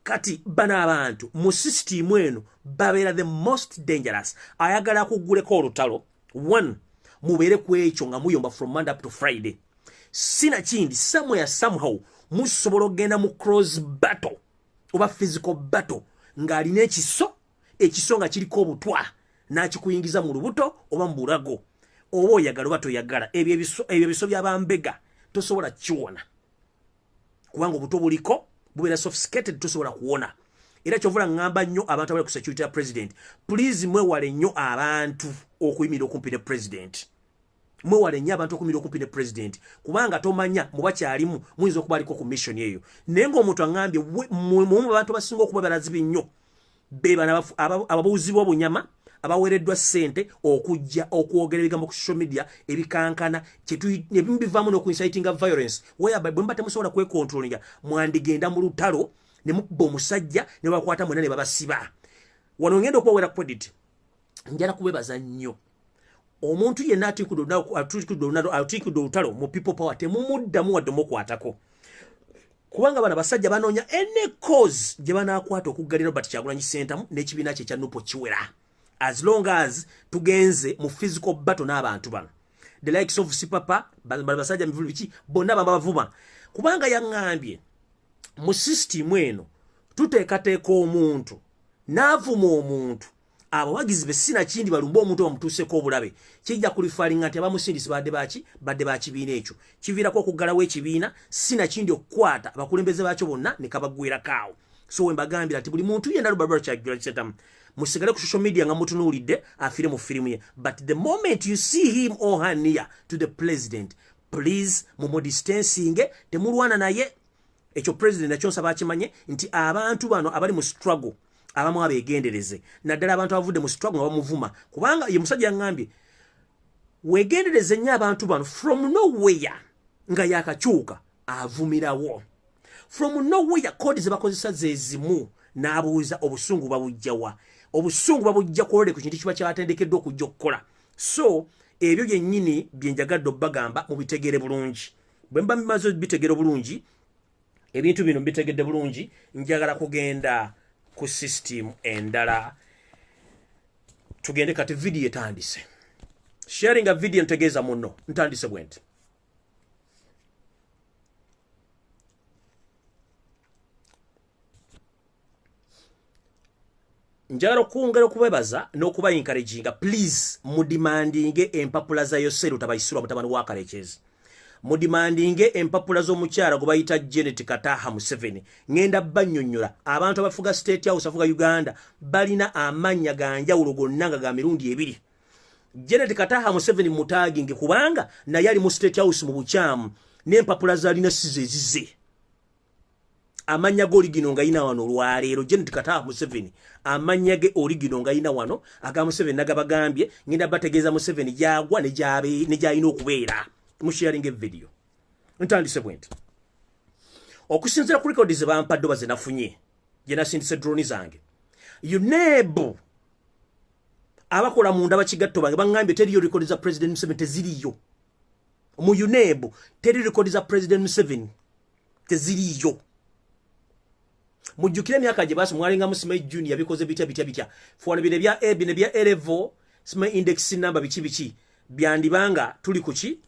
[SPEAKER 2] Kati bano abantu mu sisitimu eno babeera the most dangerous. Ayagala kugguleko olutalo one, mubeere ku ekyo nga muyomba from Monday up to Friday, sinakindi somewhere somehow musobola okugenda mu cross battle oba physical battle, ng'alina ekiso, ekiso nga kiriko obutwa, n'akikuyingiza mu lubuto oba mu bulago, oba oyagala oba toyagala. Ebyo ebiso byabambega tosobola kiwona, kubanga obuto buliko bubeera sophisticated, tosobola kuwona. Era kyovula ŋŋamba nnyo abantu abali ku security ya president, please mwewale nnyo abantu okuyimirira okumpi ne president. Mwewale nnyo abantu okuyimirira okumpi ne president, kubanga tomanya mubakyalimu muyinza okuba aliko ku mission eyo. Naye ng'omuntu aŋŋambye mumu abantu abasinga okuba balazibi nnyo be bano ababuuzibwa obunyama, abaweereddwa ssente okujja okwogera ebigambo ku social media ebikankana, ebimu bivaamu n'okuincitinga violence, whereby bwe muba temusobola kwecontrolinga, mwandigenda mu lutalo ne mukuba omusajja ne bakwata mwena ne babasiba. Wano ngenda okubawera credit, njala kubebaza nnyo. Omuntu yenna atiikudde olutalo mu People Power, temumuddamu wadde mukwatako, kubanga bano abasajja banoonya any cause gye banaakwata okuggalira Robert Kyagulanyi Ssentamu n'ekibiina kye ekya NUP kiwera. As long as tugenze mu physical battle n'abantu bano, the likes of Sipapa, basajja mivulu biki bonna bamba bavuma, kubanga yaŋŋambye mu sisitimu eno tuteekateeka omuntu n'avuma omuntu, abawagizi be sinakindi balumbe omuntu bamutuuseko obulabe, kijja kulifalinga nti abamusindisi badde baki, badde bakibiina. Ekyo kiviirako okuggalawo ekibiina, sinakindi okukwata abakulembeze baakyo bonna ne kabaggwerako awo. So wembagambira nti buli muntu yenna lubalubala musigale ku social media nga mutunuulidde afiire mu firimu ye, but the moment you see him or her near to the president, please mumudistancing, temulwana naye. Ekyo president nakyo nsaba akimanye nti abantu bano abali mu struggle abamu abegendereze, naddala abantu abavudde mu struggle nga bamuvuma, kubanga ye musajja yaŋŋambye wegendereze nnyo abantu bano, from nowhere nga yakakyuka avumirawo from nowhere, code ze bakozesa ze zimu. N'abuuza obusungu babujjawa? Obusungu babujja kwolere ku kintu kiba kyatendekeddwa okujja okukola. So ebyo byennyini bye njagadde obbagamba mubitegeere bulungi. Bwe mba bimaze bitegeera obulungi. Ebintu bino mbitegedde bulungi. Njagala kugenda ku system endala. Tugende kati, video etandise. Sharing a video, ntegeeza muno. Ntandise bwe nti. Njagala okwongera okubebaza n'okuba encouraginga, please mudemandinge empapula za Yoseri Tabaisirwa mutabani wa Karekyezi, mudemandinge empapula z'omukyala gwe bayita Janet Kataha Museveni. Ŋŋenda bannyonnyola abantu abafuga State House, afuga Uganda, balina amannya ga njawulo gonna nga ga mirundi ebiri. Janet Kataha Museveni mutaginge, kubanga naye ali mu State House mu bukyamu, n'empapula zalina sizo ezize. Amannya ge original nga yina wano olwaleero, Janet Kataha Museveni, amannya ge original nga yina wano aga Museveni nagabagambye. Ngenda bategeeza Museveni gyagwa ne gyalina okubeera. Musharinga evideo. Ntandise bwe nti, okusinziira ku rekodi ze bampadde oba ze nafunye gye nasindise drone zange, UNEB abakola munda bakigatto bange baŋŋambye teriyo rekodi za President Museveni, teziriyo mu UNEB, teri rekodi za President Museveni, teziriyo. Mujjukire emyaka gye baasi mwalinga musima junior bikoze bitya bitya bitya fwano bino ebya a, bino ebya A level, sima index number, biki biki, byandibanga tuli kuki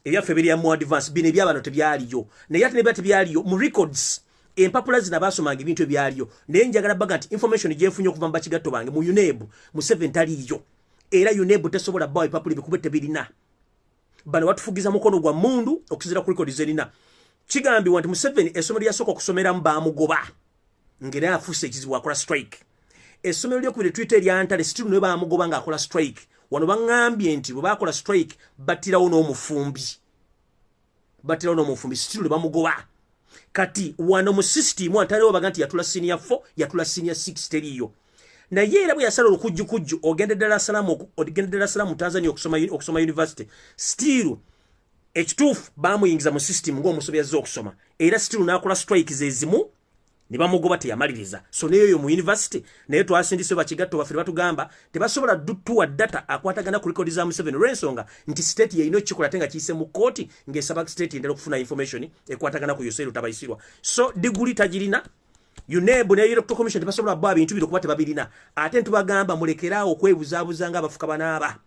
[SPEAKER 2] ebyaffe biri mu advance. Bino ebyabano tebyaliyo, naye ate nebya tebyaliyo mu records, empapula zino abaasomanga ebintu ebyaliyo. Naye njagala baga nti information gyenfunye okuva mu bakigatto bange mu UNEB, Museveni taliiyo, era UNEB tesobola bawa ebipapula ebikube, tebirina. Bano batufugiza mukono gwa mundu. Okusinziira ku record zerina, kigambibwa nti Museveni essomero lyasooka okusomeramu baamugoba ng'era afuuse ekizibu, akola strike. Essomero lyokubiri tuyita eryantale still naye baamugoba ng'akola strike. Wano baŋŋambye nti bwe baakola strike battirawo n'omufumbi, battirawo n'omufumbi, still ne bamugoba. Kati wano mu system antaliwo baga nti yatula senior 4, yatula senior 6, teriyo. Naye era bwe yasala olukujjukujju ogenda Dar es Salaam, ogenda Dar es Salaam Tanzania okusoma university, still ekituufu bamuyingiza mu system ng'omusobi azze okusoma, era still n'akola strike zezimu ne bamugoba, teyamaliriza. So neyo yo mu university naye twasindise bakigatto baffe, batugamba tebasobola tuwa data akwatagana ku record za Museveni olw'ensonga nti state yeyina okukikola, ate nga kiyise mu kooti ng'esaba state endala okufuna information ekwatagana ku Yoseri Tabaisirwa. So diguli tagirina, UNEB ne Electoral Commission tebasobola bba bintu bino kuba tebabirina. Ate ntubagamba mulekeraawo okwebuzaabuza nga abafuka banaaba.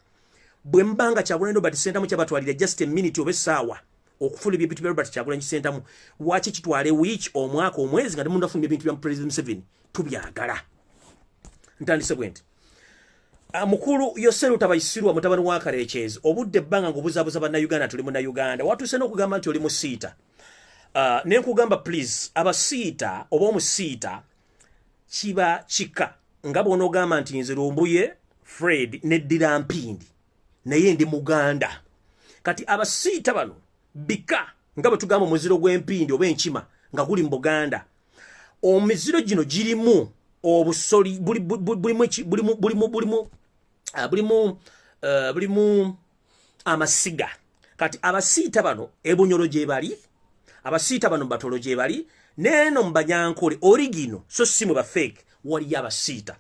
[SPEAKER 2] Bwe mbanga Kyagulanyi Robert Ssentamu kyabatwalira just a minute oba essaawa okufuna ebintu bya Robert Kyagulanyi Ssentamu, lwaki kitwale wiiki, omwaka, omwezi nga temundafuna ebintu bya President Museveni? Tubyagala. Ntandise bwe nti, mukulu Yoseri Tabaisirwa mutabani wa Karekyezi, obudde ebbanga ng'obuzaabuza Bannayuganda, tuli Munnayuganda, watuuse n'okugamba nti oli musiita. Ne nkugamba please, abasiita oba omusiita kiba kika nga bw'onoogamba nti nze Lumbuye Fred neddira Mpindi naye ndi Muganda. Kati abasiita bano bika nga bwe tugamba omuziro gw'empindi oba enkima nga guli mu Buganda. Omiziro gino girimu obusoli, bulimu amasiga. Kati abasiita bano ebunyolo gye bali, abasiita bano Batolo gye bali, neeno mu Banyankole original, so si mu ba fake, waliyo abasiita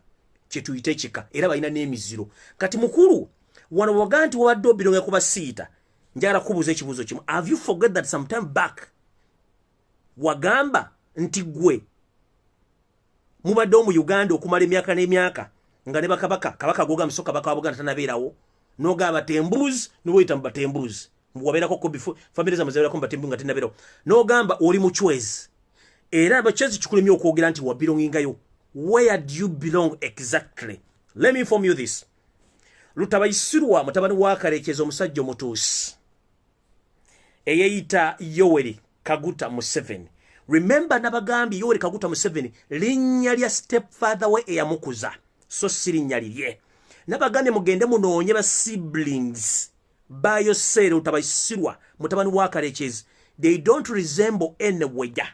[SPEAKER 2] kyetuyita ekika, era balina n'emiziro. Kati mukulu, wano bwaga nti wabadde obironga ku basiita, njagala kubuuza ekibuuzo kimu. Have you forget that some time back wagamba nti gwe mubaddewo mu Uganda okumala emyaka n'emyaka nga ne bakabaka, kabaka gwoga muso, kabaka wa Buganda tanabeerawo, n'ogamba batembuzi, niwoyita mu batembuzi wabeerako ko before family zammwe zabeerako mu batembuzi nga tenabeerawo, n'ogamba oli muchwezi, era abachwezi kikulemye okwogera nti wabelongingayo. Where do you belong exactly? Let me inform you this: Lutabayisirwa mutabani wa Karekezi, omusajja omutuusi eyeyita Yoweri Kaguta Museveni, remember nabagambye Yoweri Kaguta Museveni linnya lya stepfather we eyamukuza, so si linnya lirye. Nabagambye mugende munoonye ba siblings ba Yoseri Lutabayisirwa mutabani wa Karekezi. They don't resemble anywhere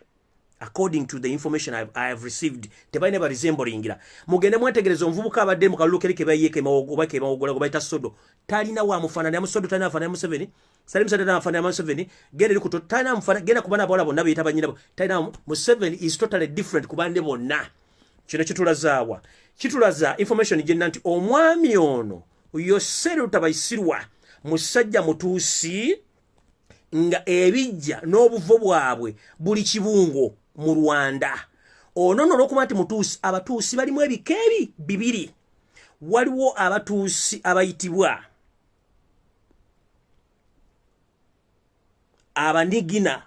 [SPEAKER 2] according to the information I have received. Tebalina baresemblingira. Mugende mwetegereza omuvubuka abadde mu kalulu keri kebayiika oba kemawogola gwe bayita Sodo, talina wamufaananira. Musodo talina afaananira Museveni, Salim Saleh talina afaananira Museveni, genda eri kuto talina mufaanana, genda ku baana abawala bonna beyita bannyinabo talina. Museveni is totally different ku banne bonna. Kino kitulazaawa? Kitulaza information gyenna nti omwami ono Yoseri Lutabayisirwa musajja mutuusi. Nga ebijja n'obuvo bwabwe buli Kibungo mu Rwanda. Ono nno olwokuba nti Mutuusi, Abatuusi balimu ebika ebi bibiri. Waliwo Abatuusi abayitibwa Abanigina,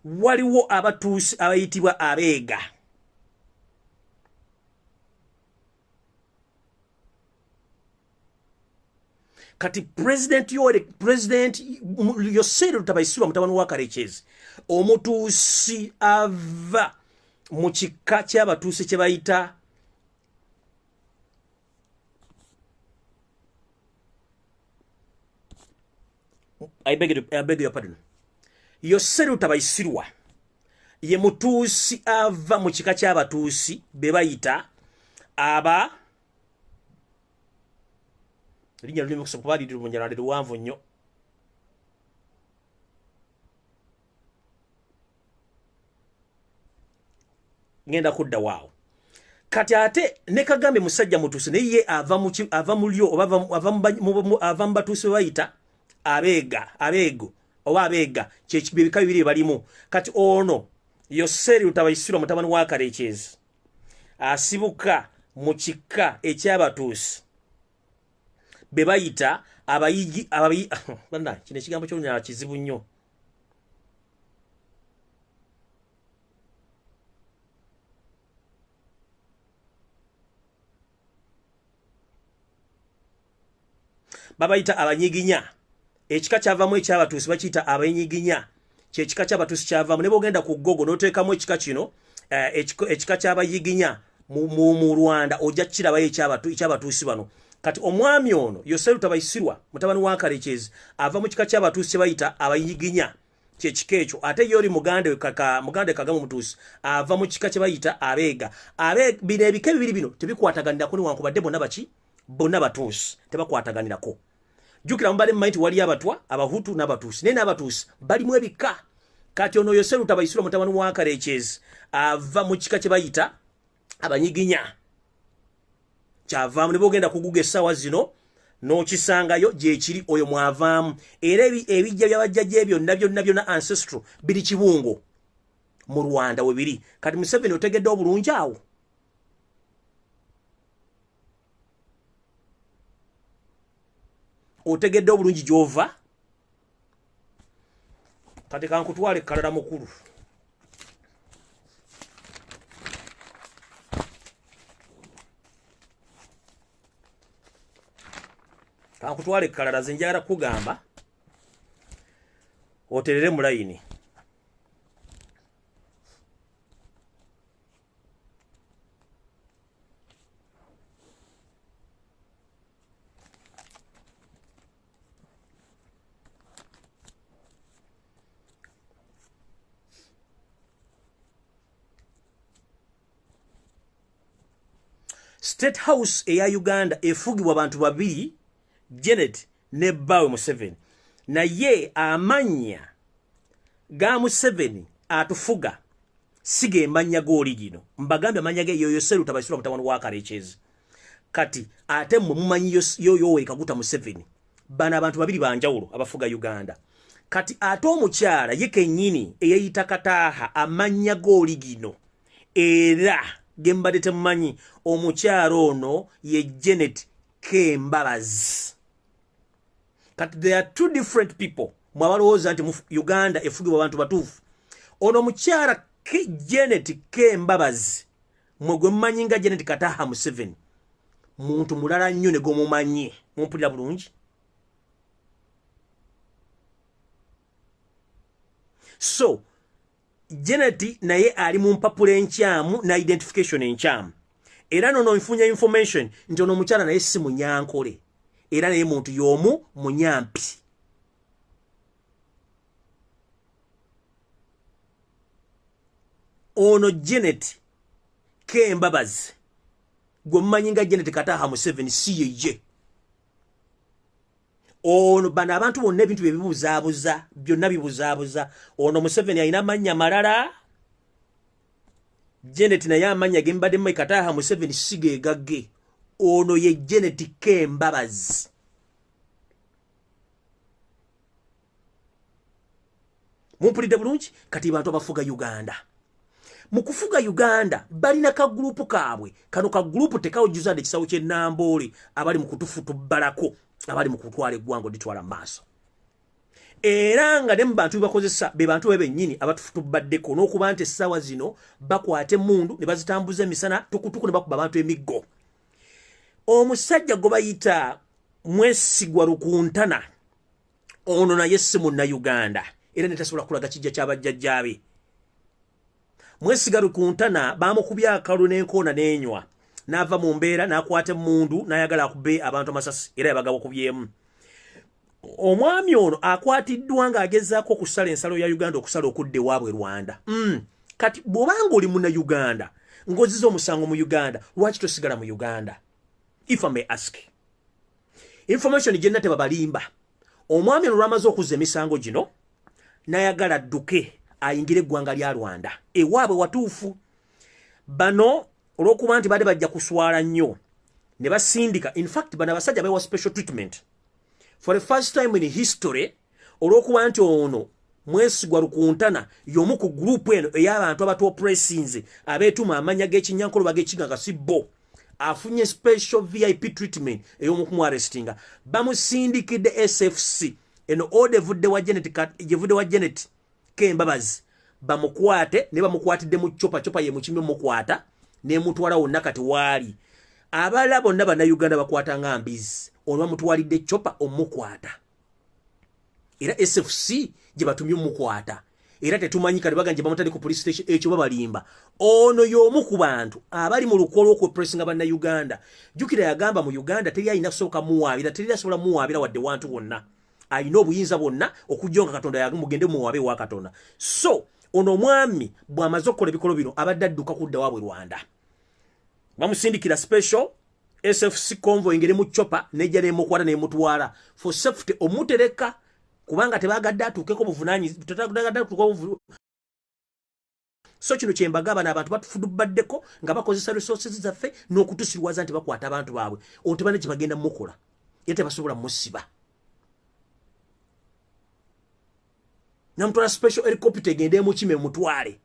[SPEAKER 2] waliwo Abatuusi abayitibwa Abeega. Kati President Yoweri, President Yoseri Rutabayisirwa, mutabani wa Karekyezi, Omutuusi ava mu kika ky'Abatuusi kye bayita I beg your pardon. Yoseri Rutabayisirwa ye Mutuusi ava mu kika ky'Abatuusi be bayita aba, erinnya lulimi kuba liri Lunyarwanda luwanvu nnyo. Ngenda kudda waawo. Kati ate ne Kagame musajja Mutuusi, naye ye ava mu lyo oba ava mu Batuusi be bayita Abeega, Abeego oba Abeega, kyebika bibiri balimu. Kati ono Yoseri Rutabayisirwa, mutabani wa Karekyezi, asibuka mu kika eky'Abatuusi be bayita abayigi abayi. Bana, kino ekigambo ky'Olunyala kizibu nnyo. Babayita Abanyiginya. Ekika kyavamu ekyabatuusi bakiyita Abanyiginya, kyekika kyabatuusi kyavamu. Ne bwogenda ku Google n'oteekamu ekika kino, ekika ky'Abayiginya mu Rwanda, ojja kukirabayo ekyabatuusi bano. Kati omwami ono Yoseri Rutabayisirwa, mutabani wa Karekyezi, ava mu kika ky'Abatuusi kye bayita Abayiginya, kyekika ekyo. Ate ye oli muganda kaka muganda Kagame Omutuusi ava mu kika kye bayita Abeega. Bino ebika ebibiri bino tebikwataganirako, newankubadde bonna baki, bonna Batuusi, tebakwataganirako. Jjukira mubale mumanyi nti wali Abatwa, Abahutu n'Abatuusi, naye n'Abatuusi balimu ebika. Kati ono Yoseri Rutabayisirwa, mutabani wa Karekyezi, ava mu kika kye bayita Abanyiginya, kyavaamu. Ne bwogenda ku Google essaawa zino n'okisangayo gyekiri, oyo mwavaamu. Era ebijja byabajjajja byonna byonna byonna ancestral biri Kibungo mu Rwanda we biri. Kati Museveni, otegedde obulungi awo? Otegedde obulungi gy'ova? Kati kankutwale ekkalala mukulu. Kankutwale ekkalala ze njagala kugamba oterere mu layini. State House eya Uganda efugibwa bantu babiri, Janet ne bbaawe Museveni. Naye amannya ga Museveni atufuga si ge mannya g'oli gino mbagambye. Amannya ge yoyo Seruta Baisirwa, mutabani wa Karekyezi. Kati ate mmwe mumanyi Yoweri Kaguta Museveni. Bano abantu babiri banjawulo abafuga Uganda. Kati ate omukyala ye kennyini eyeyita Kataaha, amannya g'oli gino era ge mbadde temumanyi, omukyala ono ye Janet Kembabazi. Kati there are two different people. Mwabalowooza nti Uganda efugibwa abantu batuufu, ono omukyala Janet Kembabazi mwe gwe mumanyi nga Janet Kataha Museveni muntu mulala nnyo ne gwomumanyi. Mumpulira bulungi? So Janet naye ali mu mpapula enkyamu na identification enkyamu. Era nono nfunya information nti ono omukyala naye si Munyankole, era naye muntu y'omu Munyampi. Ono Janet Kembabazi gwe mumanyi nga Janet Kataha Museveni si yeye ono. Bano abantu bonna ebintu bye bibuzaabuza, byonna bibuzaabuza. Ono Museveni alina amannya malala, Janet naye amannya ge mbadde mumanyi Kataha Museveni si ge gagge. Ono ye Janet Kembabazi. Mumpulidde bulungi? Kati bantu abafuga Uganda, mu kufuga Uganda balina kagurupu kaabwe. Kano kagurupu tekawujjuza dde ekisawo ky'ennamboole, abali mu kutufutubbalako, abali mu kutwala eggwanga oditwala mu maaso. Era nga ne mu bantu bebakozesa be bantu be bennyini abatufutubaddeko, n'okuba nti essaawa zino bakwata emmundu ne bazitambuza emisana tukutuku ne bakuba abantu emiggo. Omusajja gwe bayita Mwesigwa Rukuntana, ono naye si Munnayuganda era netasobola kulaga kijja kyabajjajjaabe. Mwesiga Rukuntana bamukubye akalu n'enkoona n'enywa n'ava mu mbeera n'akwata emmundu n'ayagala akube abantu amasasi, era yabagaba kubyemu. Omwami ono akwatiddwa ng'agezaako okusala ensalo ya Uganda, okusala okudda ewaabwe Rwanda. Kati bw'obanga oli Munnayuganda ng'oziza omusango mu Uganda, lwaki tosigala mu Uganda? If I may ask, information gyenna tebabalimba. Omwami ono lwamaze okuzza emisango gino n'ayagala adduke ayingire eggwanga lya Rwanda ewaabwe watuufu. Bano olw'okuba nti badde bajja kuswala nnyo ne basindika, infact bano abasajja bawa special treatment for the first time in history, olw'okuba nti ono Mwesigwa Rukuntana y'omu ku gurupu eno ey'abantu abatuoppressinze, abeetuma amannya g'ekinyankolo bag'ekiga nga si bo, afunye special VIP treatment ey'omukumuarrestinga. Bamusindikidde SFC. Eno order evudde wa Janet, evudde wa Janet Kembabazi, bamukwate. Ne bamukwatidde mu chopper. Chopper ye mukimye mukwata nemutwala wonna kati waali. Abalala bonna Bannayuganda bakwata nga mbizi, ono bamutwalidde chopper omukwata, era SFC gye batumye omukwata, era tetumanyi kati baganje bamutadde ku police station. Ekyo babalimba. Ono y'omu ku bantu abali mu lukwo olw'okwepressinga Bannayuganda. Jjukira yagamba mu Uganda teri alina kusooka muwaabira, teri asobola muwaabira wadde wantu wonna. Alina obuyinza bwonna okujja nga Katonda, mugende muwaabe wa Katonda. So ono omwami bw'amaze okukola ebikolo bino, abadde adduka kudda waabwe Rwanda, bamusindikira special SFC convoy ngeri mu chopper, nejja nemukwata nemutwala for safety, omutereka kubanga tebagadde atuukeko buvunaanyizibwa. So kino kyembagamba, n'abantu batufudubaddeko nga bakozesa resources zaffe n'okutusirwaza nti bakwata abantu baabwe. Ono tebana kye bagenda mukola era tebasobola musiba. Namutwala special helicopter egende emukime mutwale,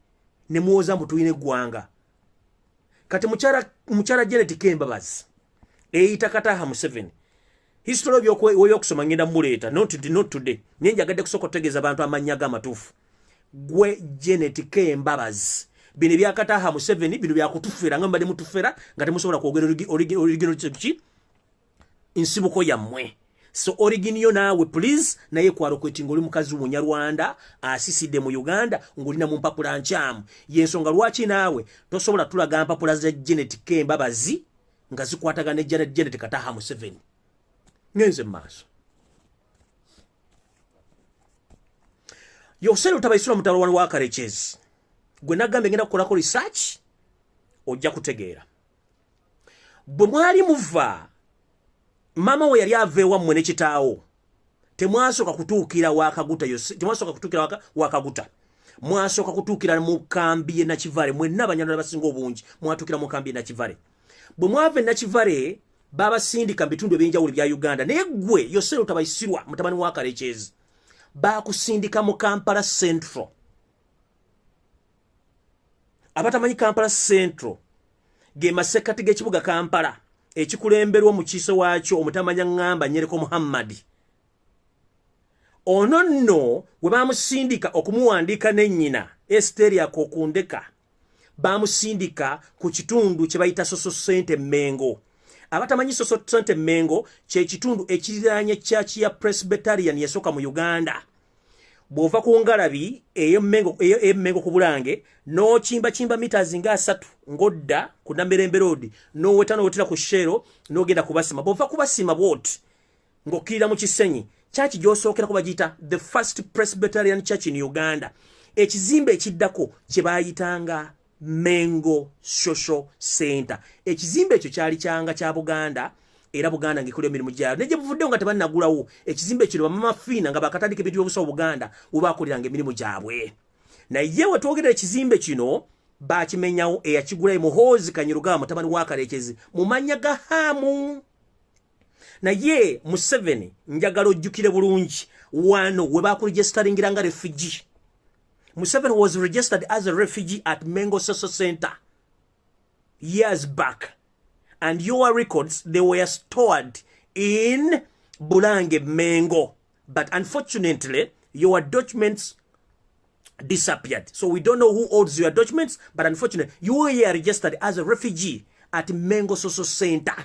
[SPEAKER 2] nemuwoza mbu tulina eggwanga. Kati mukyala Janet Kembabazi eyita Kataha Museveni, history w'ebyokusoma ngenda muleeta, not today, naye njagadde kusooka otegeeza abantu amannya g'amatuufu. Gwe Janet Kembabazi, bino ebyakataha Museveni bino byakutufera nga mbadde mutufera nga temusobola kwogera original ki nsibuko yammwe. So origin yo naawe please naye kwalokweti ng'oli mukazi Munyarwanda asisidde mu Uganda ng'olina mu mpapula nkyamu. Yensonga lwaki naawe tosobola tulaga mpapula za Janet Kembabazi nga zikwatagana ne Janet Kataha Museveni. Ngenze mu maaso. Yoseri Utabaisula mutabani wa Karekezi gwe nagambye ngenda kukolako research, ojja kutegeera. Bwe mwali muva, maama we yali ava ewammwe ne kitaawo, temwasooka kutuukira Wakaguta, temwasooka kutuukira Wakaguta, mwasooka kutuukira mu kambi ye Nakivale. Mwenna Abanyarwanda basinga obungi mwatuukira mu kambi ye Nakivale. Bwe mwava e Nakivale, babasindika mu bitundu ebyenjawulo bya Uganda, naye ggwe Yoseri Utabaisirwa mutabani wa Karekezi bakusindika mu Kampala Central. Abatamanyi Kampala Central, ge masekkati g'ekibuga Kampala ekikulemberwa omukiise waakyo omutamanya ŋŋamba Nyereko Muhammadi. Ono nno we bamusindika okumuwandiika ne nnyina Esteria Kokundeka, bamusindika ku kitundu kye bayita Soso Sente Mengo. Abatamanyi Soso Sente Mengo, kye kitundu ekiriraanye church ya Presbyterian yasooka mu Uganda. Bw'ova ku ngalabi ey'Emmengo ku Bulange n'okimbakimba meters nga 3 ng'odda ku Namirembe Road, n'oweta n'owetera ku Shell n'ogenda kubasima. Bw'ova kubasima bw'oti ng'okkirira mu Kisenyi, church gy'osookerako bagiyita the First Presbyterian Church in Uganda. Ekizimbe ekiddako kye baayitanga Mengo Social Center. Ekizimbe ekyo kyali kyanga kya Buganda, era Buganda ng'ekola emirimu gyayo, ne gye buvuddewo nga tebannagulawo ekizimbe kino, bamama Fiina nga bakatandika ebintu by'obusawo Buganda we baakoleranga emirimu gyabwe. Naye we twogerera, ekizimbe kino Bakimenyawo. Eyakigulayo Muhoozi Kainerugaba, mutabani wa Kalekezi, mu mannya ga Haamu. Naye Museveni, njagala ojjukire bulungi, wano we bakuregisteringira nga refugee. Museveni was registered as a refugee at Mengo Social Center years back, and your records, they were stored in Bulange Mengo, but unfortunately your documents disappeared, so we don't know who owns your documents. But unfortunately you were registered as a refugee at Mengo Social Center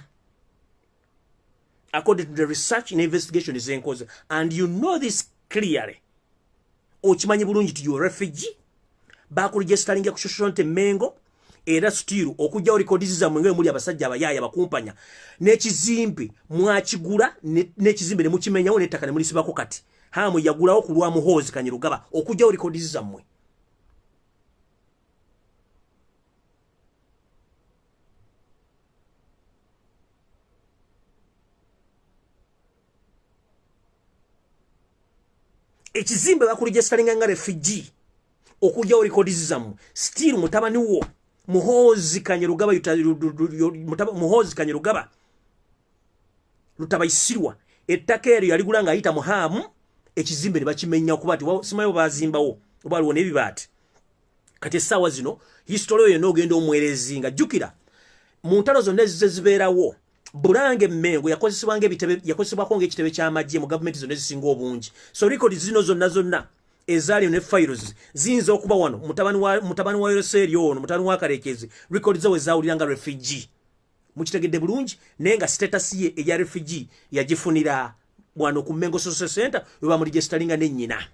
[SPEAKER 2] according to the research and investigation ezenkoze, and you know this clearly. Okimanyi bulungi ti you refugee, bakuregisteringa ku social nte Mengo. Era still okujjawo records zammwe nga muli abasajja abayaaya bakumpanya, n'ekizimbe mwakigula, n'ekizimbe ne mukimenyawo, n'ettaka ne mulisibako. Kati Hamu yagulawo ku lwa Muhoozi Kainerugaba okujjawo records zammwe. Ekizimbe bakuregisteringa nga refugee okujjawo records zammwe. Still mutabani wo Muhoozi Kainerugaba, Muhoozi Kainerugaba Lutabaisirwa, ettaka eryo yaligula ng'ayita muhaamu. Ekizimbe ne bakimenya okuba nti simanyi bazimbawo oba waliwo n'ebibaati. Kati essaawa zino history oyo yonna ogenda omwerezi nga jjukira mu ntalo zonna ezize zibeerawo. Bulange Mengo yakozesebwa ng'ebitebe, yakozesebwako ng'ekitebe ky'amagye mu gavumenti zonna ezisinga obungi. So record zino zonna zonna ezaali ne files ziyinza okuba wano mutabani wa Yoseri ono, mutabani wa Karekezi, record zawe zawulira nga refugee. Mukitegedde bulungi? Naye nga status ye eya refugee yagifunira wano ku Mengo Social Center we bamuregisteringa ne nnyina.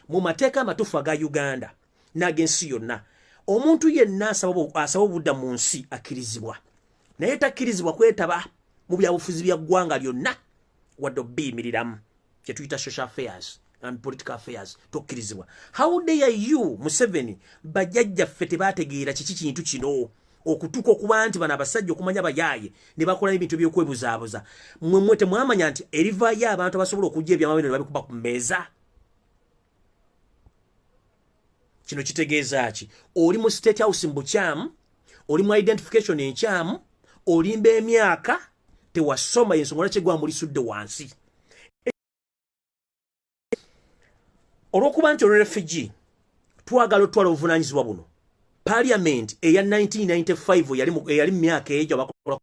[SPEAKER 2] Mu mateeka amatuufu aga Uganda n'ag'ensi yonna, omuntu yenna asaba obudda mu nsi akkirizibwa, naye takkirizibwa kwetaba mu byabufuzi bya ggwanga lyonna wadde obbiyimiriramu, kyetuyita social affairs and political affairs, tokkirizibwa. How dare you, Museveni? Bajjajjaffe tebategeera kiki kintu kino okutuuka okuba nti bano abasajja okumanya bayaaye ne bakola ebintu ebyokwebuzaabuza. Mmwe mmwe temwamanya nti erivaayo abantu abasobola okujja ebyama bino ne babikuba ku mmeeza. Kino kitegeeza ki? Oli mu State House mu bukyamu, oli mu identification enkyamu, olimba emyaka, tewasoma. Ensonga lwaki eggwanga mulisudde wansi? Olw'okuba nti oli refugee, twagala otwala obuvunaanyizibwa buno. Parliament eya 1995 eyali mu myaka egyo abakola,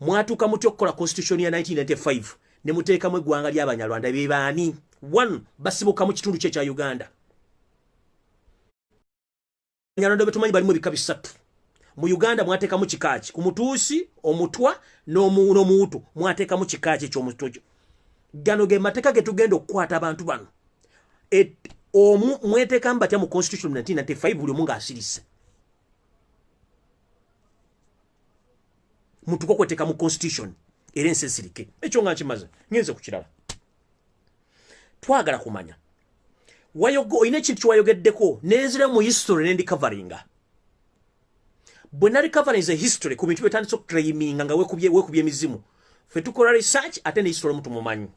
[SPEAKER 2] mwatuuka mutya okukola constitution ya 1995 ne muteekamu eggwanga ly'Abanyarwanda? Bebaani? One, basibuka mu kitundu kye ekya Uganda. Abanyarwanda betumanyi balimu ebika bisatu mu Uganda. Mwateekamu kikaaki ku Mutuusi, Omutwa n'Omuwutu? Mwateekamu kikaaki ekyomutujo? Gano ge mateeka ge tugenda okukwata abantu bano. Omu mweteekamu batya mu constitution 1995 buli omu ng'asirise mutuka okweteeka mu constitution era ensi esirike? Ekyo nga nkimaze, ngenze ku kirala. Twagala kumanya, olina ekintu kyewayogeddeko nenzira mu history nendicoveringa. Bwe narecoverinze history ku bintu byetandise okuclaiminga nga wekubye emizimu, fe tukola research ate ne history omu tumumanyi.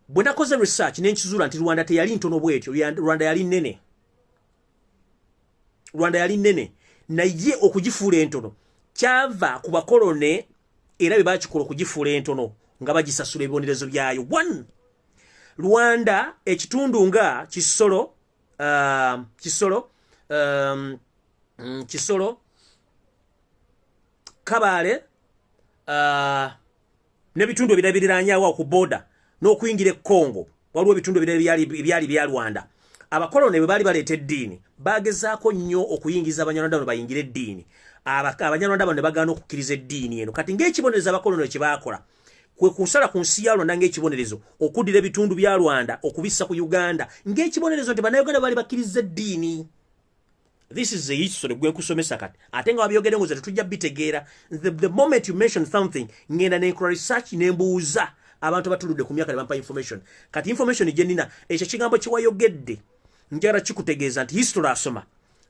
[SPEAKER 2] Bwe nakoze research nenkizuula nti Rwanda teyali ntono bwetyo. Rwanda yali nnene, Rwanda yali nnene, naye okugifuula entono kyava ku bakolone, era bye bakikola okugifuula entono nga bagisasula ebibonerezo byayo. One, Rwanda ekitundu nga Kisoro, Kabale n'ebitundu ebirala biriranyawo ku border n'okuyingira e Congo, waliwo ebitundu ebirala ebyali bya Rwanda. Abakoloni bwe baali baleeta eddiini, bagezaako nnyo okuyingiza Abanyarwanda bano bayingire eddiini. Abanyarwanda bano ne bagaana okukkiriza eddiini eno. Kati ng'ekibonerezo abakoloni kye baakola kwe kusala ku nsi ya Rwanda ng'ekibonerezo, okuddira ebitundu bya Rwanda okubissa ku Uganda ng'ekibonerezo nti Bannayuganda baali bakkiriza eddiini. This is the history gwe nkusomesa kati, ate nga wabyogere ngo tetujja bitegeera. The moment you mention something, ngenda nenkola research, nembuuza abantu abatuludde ku myaka ne bampa information. Kati information gye nnina, ekyo kigambo kyewayogedde njagala kikutegeeza nti history asoma,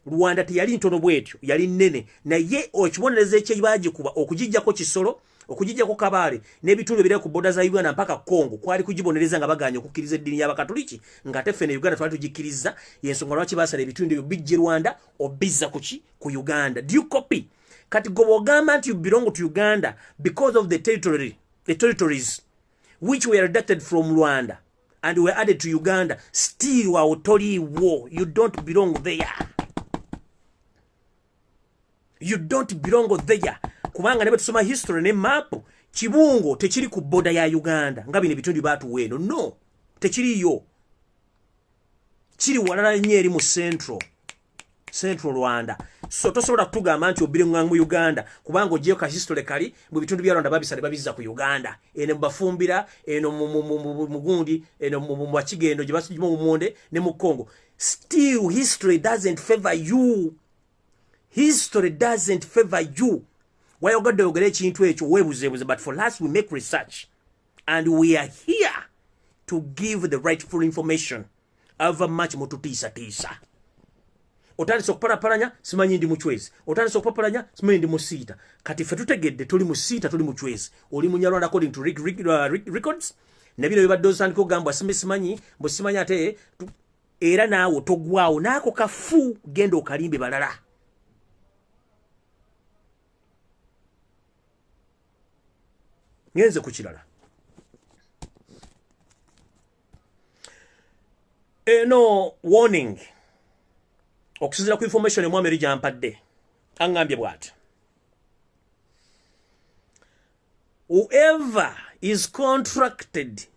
[SPEAKER 2] Rwanda teyali ntono bwetyo, yali nnene, naye ekibonerezo ekyebagikuba okugijjako Kisoro. Okugijjako Kabaale n'ebitundu ebirala ku boda za Uganda mpaka Congo kwali kugibonereza nga bagaanye okukkiriza eddiini y'Abakatuliki, ng'ate ffe ne Uganda twali tugikkiriza. Y'ensonga lwaki baasala ebitundu ebyo bijje Rwanda obizza kuki ku Uganda. Do you copy? Kati gwe bw'ogamba nti you belong to Uganda because of the territory, the territories which were redacted from Rwanda and were added to Uganda, still awo toliiwo. You don't belong there, you don't belong there, kubanga ne bwe tusoma history ne map, Kibungo tekiri ku boda ya Uganda nga bino ebitundu batuwa eno. No, tekiriyo, kiri walala nnyo eri mu central Rwanda. So tosobola kutugamba nti obirenganga mu Uganda kubanga oggyeyo ka history kali mu bitundu bya Rwanda babisale babizza ku Uganda. Eno mubafumbira, eno mugundi, eno mu Bakigendo gye basijima mu Monde ne mu Congo. Still history doesn't favor you, history doesn't favor you. Wayogadde oyogera ekintu ekyo weebuzeebuze, but for us we make research and we are here to give the rightful information. However much mututiisatiisa, otandise okupalapalanya simanyi ndi Mucwezi, otandise okupapalanya simanyi ndi Musiita. Kati ffe tutegedde toli Musiita, toli Mucwezi, oli Munyarwanda according to records. Nebino bibadde osandika okugambwa simanyi mbu simanyi ate era naawe togwawo naako kafu, genda okalimbe balala. Ngenze ku kirala. Eno warning okusinziira ku information omwami eri gyampadde, aŋŋambye bw'ati: whoever is contracted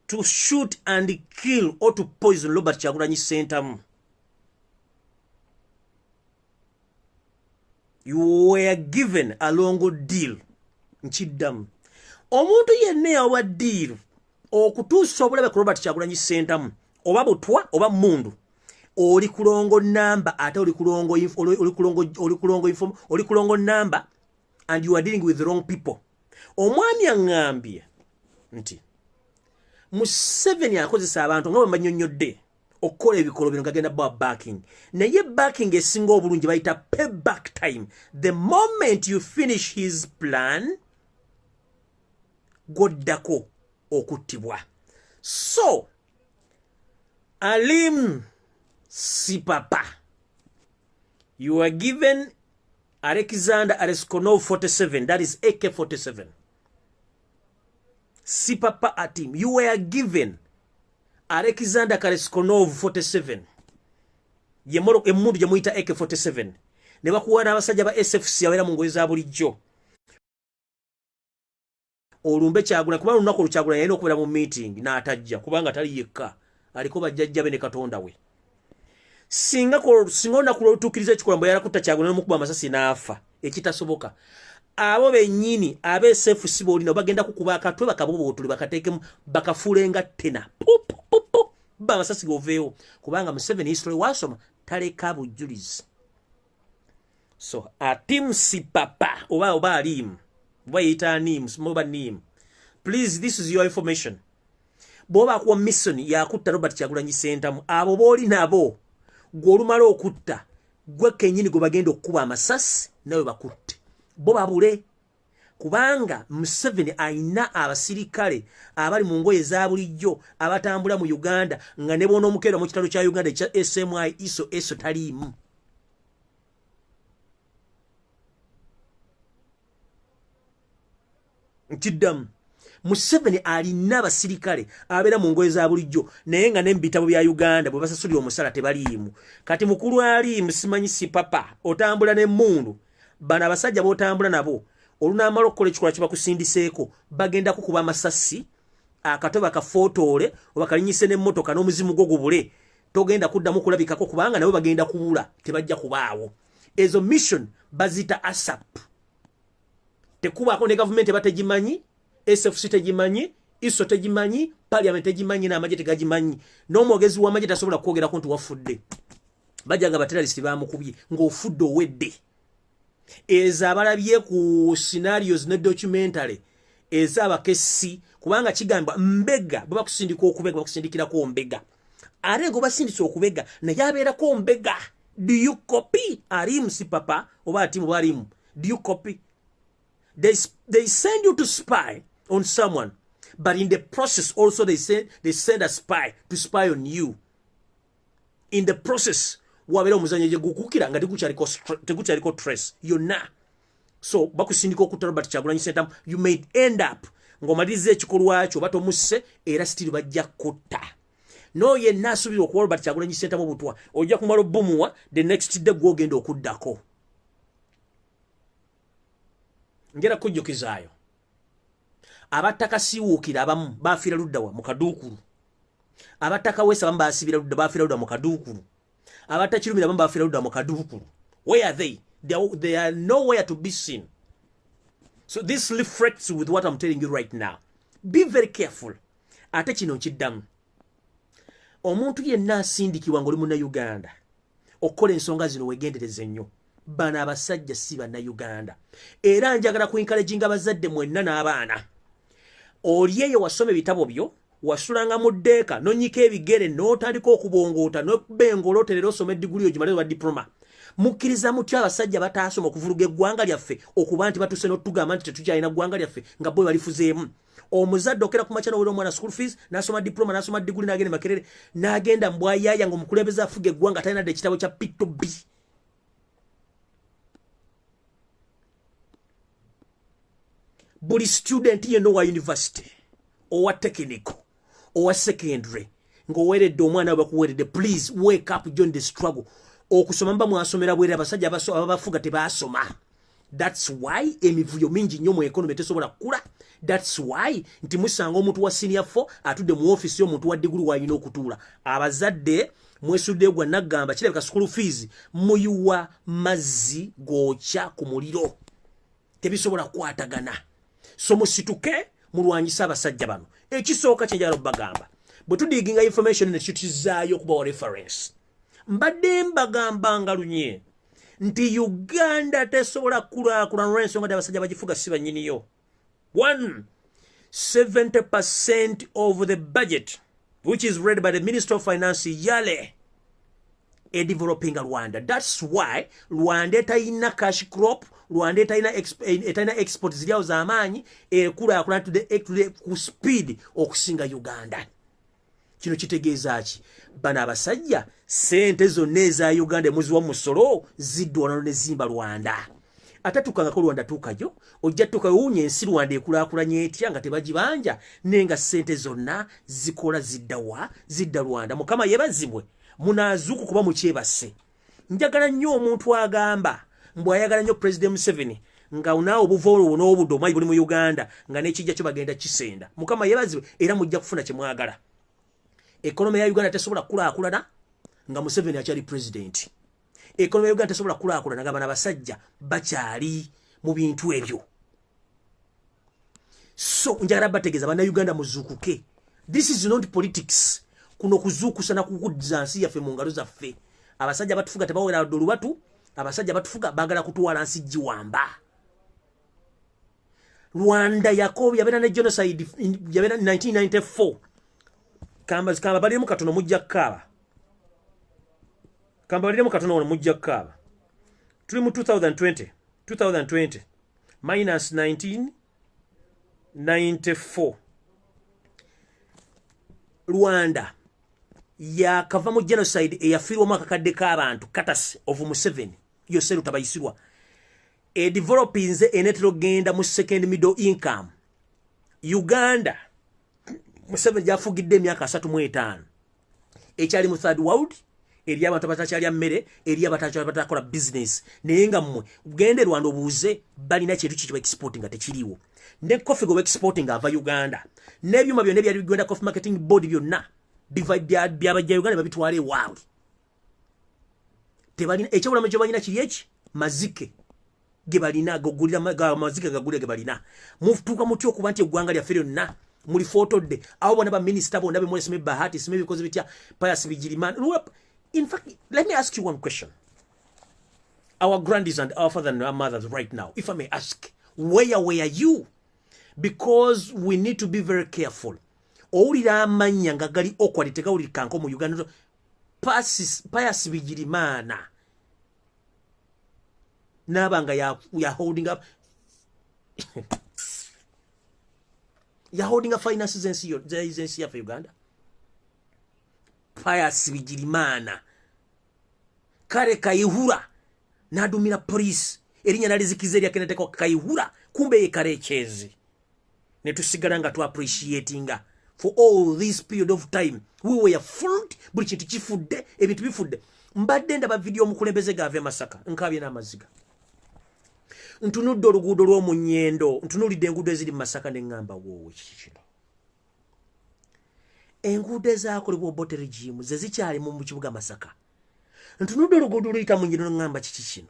[SPEAKER 2] to shoot and kill or to poison Robert Kyagulanyi Ssentamu, you were given a long deal. Nkiddamu, omuntu yenna yawa deal okutuusa obulabe ku Robert Kyagulanyi Ssentamu, oba butwa oba mundu, oli ku wrong number, ate oli ku wrong oli ku wrong oli ku wrong inform oli ku wrong number and you are dealing with the wrong people. Omwami aŋŋambye nti Museveni akozesa abantu nga bwe mbanyonnyodde okukola ebikolwa bino, gagenda bawa backing, naye backing esinga obulungi bayita payback time. The moment you finish his plan, gwoddako okuttibwa. So Alim Sipapa, you are given Alexander Aleskonov 47, that is AK-47. Sipapa Atim, you were given Alexander Kaleskonov 47, emmundu gye muyita AK-47, ne bakuwa n'abasajja ba SFC abeera mu ngoye za bulijjo olumbe Kyagulanyi, kubanga olunaku olwo Kyagulanyi yalina okubeera mu meeting n'atajja kubanga tali yekka, aliko bajjajja be ne Katonda we. Singa singa olunaku lwolutuukiriza ekikolwa mbwe yalakutta Kyagulanyi n'omukuba amasasi n'afa, ekitasoboka, abo bennyini abe SFC boolina bagenda kukuba akatwe bakabubuutule bakateekemu bakafuule nga tena pupupupu ba amasasi goveewo, kubanga Museveni history wasoma taleka bujulizi. So Atim Sipapa oba Alim oba yeyita Anim oba Nim, please, this is your information. Bw'oba akuwa mission yakutta Robert Kyagulanyi Ssentamu, abo booli nabo gwe olumala okutta gwe kennyini gwe bagenda okukuba amasasi nawe bakutte bo babule, kubanga Museveni ayina abasirikale abali mu ngoye eza bulijjo abatambula mu Uganda nga ne bona omukeera mu kitalo kya Uganda ekya SMI ISO ESO taliimu. Nkiddamu, Museveni alina abasirikale abeera mu ngoye za bulijjo naye nga ne mu bitabo bya Uganda bwe basasulira omusala tebaliimu. Kati mukulu aliimu simanyi si papa otambula n'emmundu, bano abasajja b'otambula nabo olunaamala okukola ekikolwa kye bakusindiseeko bagenda kukuba amasasi akatwe bakafootoole oba kalinyise n'emmotoka n'omuzimu gwo gubule, togenda kuddamu kulabikako kubanga nabo bagenda kubula, tebajja kubaawo. Ezo mission baziyita ASAP, tekubaako ne gavumenti eba tegimanyi, SFC tegimanyi, ISO tegimanyi, parliament tegimanyi, n'amagye tegagimanyi, n'omwogezi w'amagye tasobola kwogerako nti wafudde. Bajja nga ba terrorist bamukubye ng'ofudde owedde. Ezo abalabye ku scenarios ne documentary ez'abakessi, kubanga kigambibwa mbega bwe bakusindika okubega bakusindikirako mbega, ate nga obasindise okubega naye abeerako mbega. Do you copy? Alimu si papa oba atimu oba alimu, do you copy? They send you to spy on someone, but in the process also they send a spy to spy on you. In the process wabeera omuzanyo gye gukukira nga tegukyaliko trace yonna. So bakusindika okutta Robert Kyagulanyi Ssentamu, you may end up ng'omaliriza ekikolwa kyo oba tomusse, era still bajja kutta. No yenna asuubira okuwa Robert Kyagulanyi Ssentamu obutwa, ojja kumala obumuwa, the next day gwogenda okuddako. Njera kujjukizaayo abattakasiiwuukira abamu bafiira luddawa mu kaduukulu, abattakaweesa abamu basibira ludda, bafiira ludda mu kaduukulu, abattakirumira abamu bafiira ludda mu kaduukulu. Where are they? They are nowhere to be seen. So this reflects with what I'm telling you right now. Be very careful. Ate kino nkiddamu, omuntu yenna asindikibwa ng'oli Munnayuganda okukola ensonga zino, wegendereze nnyo. Bano abasajja si Bannayuganda. Era njagala ku encouraginga abazadde mwenna n'abaana. Oli eyo wasoma ebitabo byo, wasulanga mu ddeeka, nonyika ebigere, n'otandika okubongoota, nokuba engolo, oterera osoma eddiguli ogimale wa diploma. Mukkiriza mutya abasajja bataasoma okuvuluga eggwanga lyaffe, okuba nti batuse n'otugamba nti tetukyalina ggwanga lyaffe nga bo balifuzeemu? Omuzadde okera ku makya nowera omwana school fees, n'asoma diploma, n'asoma diguli, n'agenda Makerere, n'agenda mbwayaaya, nga omukulembeze afuga eggwanga talina dde ekitabo kya P2B. Buli student yenna owa university, owa technical, owa secondary, ng'oweredde omwana we bakuweredde, please wake up, join the struggle. Okusoma mba mwasomera bwere, abasajja ababafuga tebaasoma. That's why emivuyo mingi nnyo mu economy tesobola kukula. That's why nti musanga omuntu wa senior 4 atudde mu office y'omuntu wa diguli w'alina okutuula. Abazadde mwesuddeyo gwa naggamba, kirabika school fees muyiwa mazzi gookya ku muliro, tebisobola kukwatagana. So musituke mulwanyise abasajja bano. Ekisooka kyenjagala okubagamba, bwe tudiginga information ne kituzaayo okubawa reference, mbadde mbagamba nga lunye nti Uganda tesobola kukulaakulana olw'ensonga nti abasajja bagifuga si bannyiniyo. 1 70% of the budget, which is read by the Minister of Finance yale edevelopinga Rwanda. That's why Rwanda etayina cash crop, Rwanda etalina export ziriawo z'amaanyi, ekulaakulana to the ku speed okusinga Uganda. Kino kitegeeza ki? Bano abasajja sente zonna eza Uganda emuziwa musolo ziddwanano ne zimba Rwanda. Ate tukangako Rwanda, tuukayo ojja tuuka wewuunya ensi Rwanda ekulaakulanya etya nga tebagibanja, naye nga sente zonna zikola ziddawa? Zidda Rwanda. Mukama yebazibwe, munaazuuku kuba mukyebase. Njagala nnyo omuntu agamba mbu ayagala nnyo President Museveni, nga naawe obuva olwo n'obudde omayi buli mu Uganda nga n'ekijja kyo bagenda kisenda. Mukama yebazibwe, era mujja kufuna kye mwagala. Economy ya Uganda tesobola kukulaakulana nga Museveni akyali president. Economy ya Uganda tesobola kukulaakulana nga bano abasajja bakyali mu bintu ebyo. So njagala bategeeza, Bannayuganda, muzuukuke. This is not politics. Kuno kuzuukusa na kukuddiza nsi yaffe mu ngalo zaffe. Abasajja batufuga tebawera wadde olubatu. Abasajja batufuga baagala kutwala nsi giwamba. Rwanda yako yabeera ne genocide, yabeera 1994. Kamba baliremu katono mujja kukaaba. Kamba baliremu katono wano mujja kukaaba. Tuli mu 2020, 2020 minus 1994. Rwanda yakava mu genocide eyafiirwamu akakadde k'abantu courtesy of Museveni Yoweri Tabayisirwa. Edevelopinze, enetera okgenda mu second middle income. Uganda Museveni gyafugidde emyaka 35 ekyali mu third world, eri abantu abatakyalya mmere, eri abatakola business. Naye nga mmwe gende Rwanda obuuze balina kintu kiki exporting nga tekiriwo. Ne coffee gwe exporting ava Uganda, n'ebyuma byonna ebyali bigenda Coffee Marketing Board byonna byabajja Uganda, babitwala ewaabwe. Tebalina ekyobulamu. Kyo balina kiri eki mazike ge balina gagulira, amazike gagulira ge balina. Mutuuka mutya okuba nti eggwanga lyaffe lyonna mulifootodde? Abo bonna baminisita bonna bemulesome, Bahati sime bikoze bitya, Pius Bigirimana. In fact, let me ask you one question. Our grandies and our father and our mothers right now, if I may ask, where were you? Because we need to be very careful. Owulira amannya nga gali awkward, tegawulirikanko mu Uganda. Pius Bigirimana naaba nga ya holding up. Yaholdinga finance z'ensi yaffe Uganda. Pius Bigirimana, Kale Kayihura n'adumira poliisi, erinnya nalizikiza erya Keneteko Kayihura, kumbe ye Karekyezi. Ne tusigala nga tuappreciatinga. For all this period of time we were fooled. Buli kintu kifudde, ebintu bifudde. Mbadde ndaba video omukulembeze gaava e Masaka, nkabye n'amaziga. Ntunudde oluguudo lw'omunyendo, ntunuulidde enguudo eziri mu Masaka, ne ŋŋamba, woowe, kiki kino? Enguudo ezaakolebwa Obote regime ze zikyali mu kibuga Masaka. Ntunudde oluguudo oluyita mu nyendo, ne ŋŋamba, kiki kino?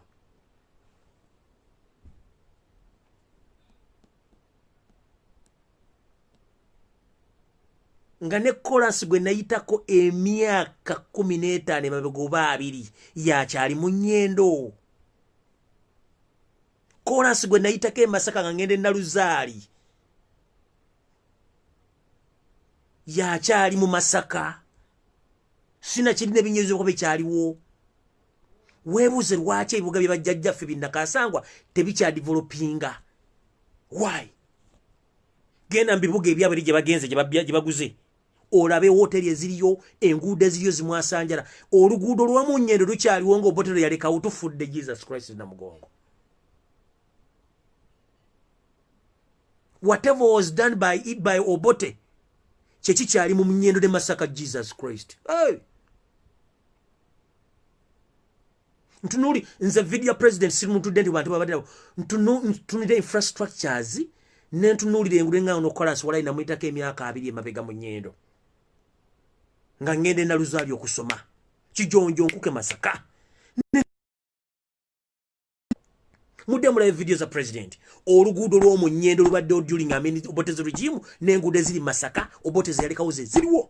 [SPEAKER 2] Nga ne kolansi gwe nayitako emyaka 15 emabega oba 20 yakyali mu nyendo. Kolansi gwe nayitako e Masaka nga ngenda enaluzaali yakyali mu Masaka. Sinakirina ebinyezo kuba bikyaliwo. Weebuuze lwaki ebibuga bye bajjajjaffe binnakasangwa tebikyadevelopinga. Why? Genda mu bibuga ebyabwe eri gye bagenze, gye baguze, olabe woteri eziriyo, enguudo eziriyo zimwasanjala. Oluguudo lwamunyendo lukyaliwo nga Obotero yalekawo. Tufudde. Jesus Christ Namugongo. Whatever was done by Obote kyekikyali mu Munyendo ne Masaka. Jesus Christ, hey! Ntunuli nze video president sirimutudde nti bantu babadde nabo. Ntunulira infrastructures, nentunuulira enguudo enga nokolansi. Walayi namuyitako emyaka 20 emabega mu Nyendo nga ngenda enaluzaali okusoma Kijonjo Nkuke Masaka. Mudde mulabe video za president. Oluguudo lw'omunyendo lubaddewo during Amin Obote's regime, n'enguudo eziri Masaka Obote yalekawo ze ziriwo.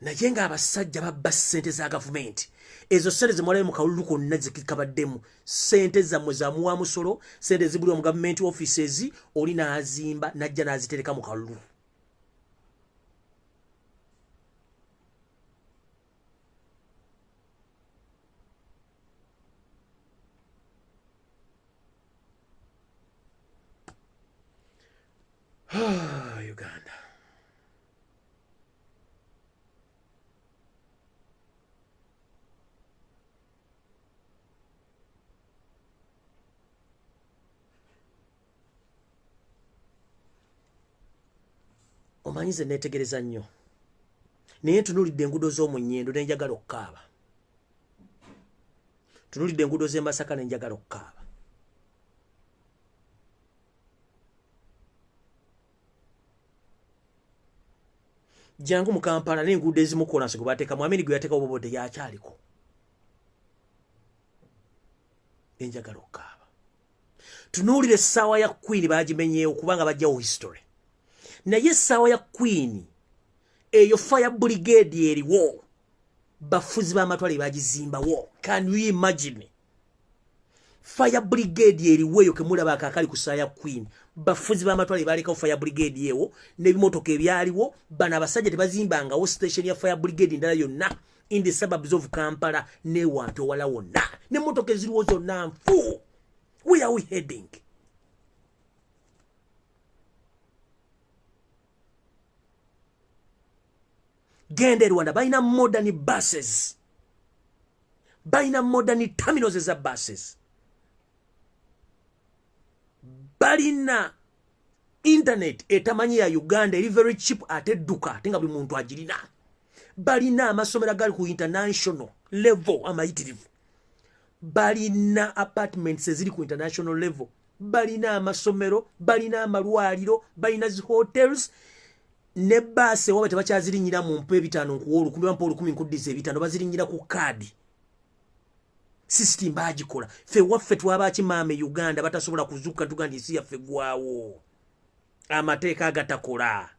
[SPEAKER 2] Naye ng'abasajja babba ssente za gavumenti. Ezo ssente zemwalabe mu kalulu konna zikabaddemu ssente zammwe zamuwa musolo, ssente zibulwa mu gavumenti offices. Oli n'azimba n'ajja n'azitereka mu kalulu. Uganda. Omanyi ze neetegereza nnyo, naye ntunuulidde enguudo z'omu Nnyendo nenjagala okukaaba. Tunuulidde enguudo z'e Masaka nenjagala okukaaba. Jangu mu Kampala n'enguudo ezimu kolansi gwe bateekamu, Amini gwe yateekawo Obote yakyaliko, nenjagala okukaaba. Tunuulira essaawa ya Queen, bagimenyeewo kubanga bajjawo history. Naye essaawa ya Queen eyo, fire brigade eriwo, bafuzi b'amatwale bagizimbawo. Can you imagine? Fire brigade eriwo eyo kemulaba akakali ku ssaawa ya Queen, bafuzi b'amatwale balekawo fire brigade ewo n'ebimotoka ebyaliwo. Bano abasajja tebazimbangawo station ya fire brigade ndala yonna in the suburbs of Kampala newantu ewala wonna, n'emmotoka eziriwo zonna nfu. Where are we heading? Genda e Rwanda, balina modern buses, balina modern terminals eza buses, balina internet etamanyi ya Uganda, eri very cheap ate edduka, ate nga buli muntu agirina. Balina amasomero agali ku international level amayitirivu, balina apartments eziri ku international level, balina amasomero, balina amalwaliro, balina zi hotels. Ne baasi ewaabwe tebakyazirinyira mu mpa 500 nkuwa 1000, bampa 1000 nkuddiza 500. Bazirinyira ku kaadi, system bagikola. Ffe waffe twabaki maama e Uganda batasobola kuzuukuka tuga nti ensi yaffe gwawo amateeka agatakola?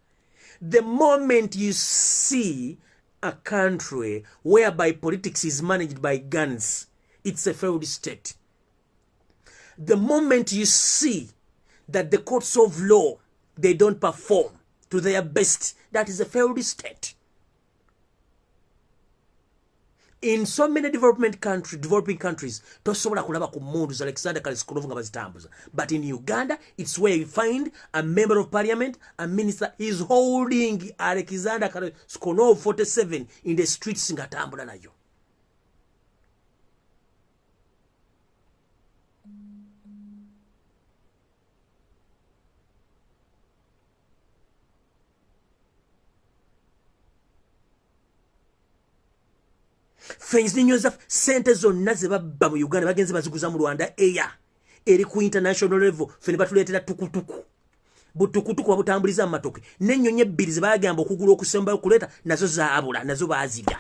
[SPEAKER 2] The moment you see a country whereby politics is managed by guns, it's a failed state. The moment you see that the courts of law, they don't perform to their best, that is a failed state. In so many developing countries, tosobola kulaba ku mundu za Alexander Kalashnikov nga bazitambuza. But in Uganda, it's where you find a member of parliament, a minister is holding Alexander Kalashnikov 47 in the streets nga atambula nayo. Fenzinyo za sente zonna ze babba mu Uganda bagenze baziguza mu Rwanda Air eri ku international level. Fene batuleetera tukutuku, butukutuku babutambuliza mu matoke, n'ennyonyi ebbiri ze bagamba okugula okusembayo okuleeta nazo zaabula, nazo baazirya,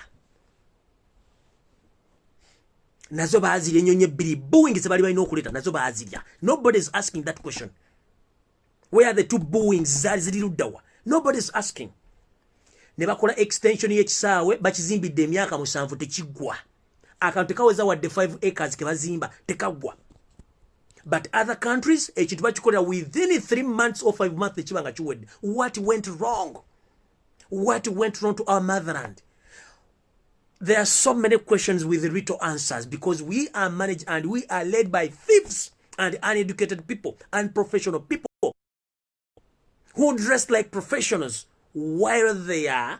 [SPEAKER 2] nazo baazirya. Ennyonyi ebbiri Boeing ze bali balina okuleeta nazo baazirya. Nobody is asking that question. Where are the two Boeings? Zaali ziri luddawa? Nobody is asking. Ne bakola extension y'ekisaawe, bakizimbidde emyaka 7, tekiggwa. Akantu tekaweza wadde 5 acres ke bazimba, tekaggwa. But other countries, ekintu bakikolera within 3 months or 5 months, ekiba nga kiwedde. What went wrong? What went wrong to our motherland? There are so many questions with little answers, because we are managed and we are led by thieves and uneducated people and professional people who dress like professionals while they are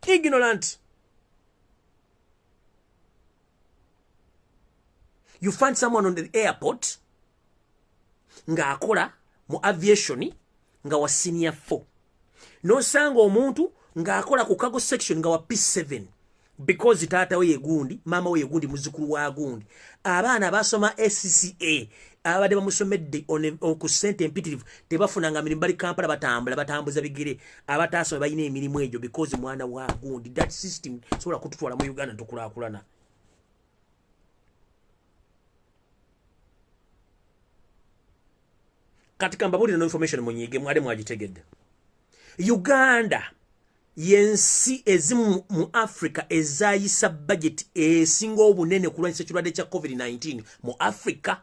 [SPEAKER 2] ignorant. You find someone on the airport ng'akola mu aviation nga wa senior 4, n'osanga omuntu ng'akola ku cargo section nga wa P7, because taata we yegundi, maama we yegundi, muzzukulu wa gundi. Abaana basoma ACCA, abadde bamusomedde ku ssente empitirivu, tebafunanga mirimu, bali Kampala batambula, batambuza bigere. Abataasoma balina emirimu egyo because mwana wa gundi. That system sobola kututwala mu Uganda ntukulaakulana. Kati kambabuulire no information, munyiige, mwali mwagitegedde. Uganda yensi ezimu mu Africa ezayisa budget esinga obunene kulwanyisa ekirwadde kya COVID-19 mu Africa.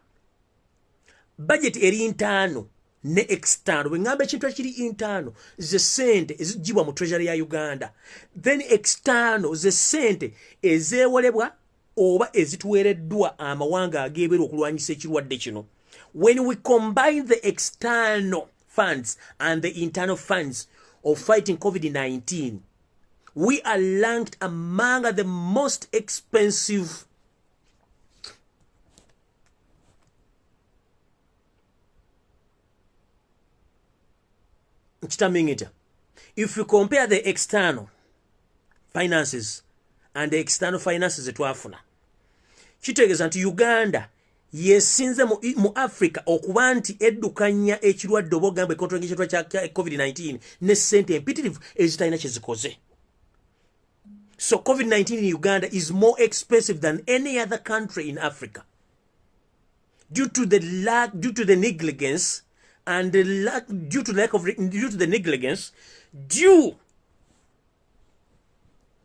[SPEAKER 2] Budget eri internal ne external. Bwe ŋŋamba ekintu ekiri internal, ze sente ezigibwa mu treasury ya Uganda. Then external ze sente ezeewolebwa oba ezituweereddwa amawanga ag'ebweru okulwanyisa ekirwadde kino. When we combine the external funds and the internal funds of fighting COVID-19, we are ranked among the most expensive nkitamingita. If you compare the external finances and the external finances etwafuna, kitegeeza nti Uganda yesinze mu Africa okuba nti eddukanya ekirwadde oba ogamba ekontrol ekirwadde kya COVID-19 ne sente empitirivu ezitalina kyezikoze. So COVID-19 in Uganda is more expensive than any other country in Africa due to the lack, due to the negligence and the lack, due to lack of, due to the negligence, due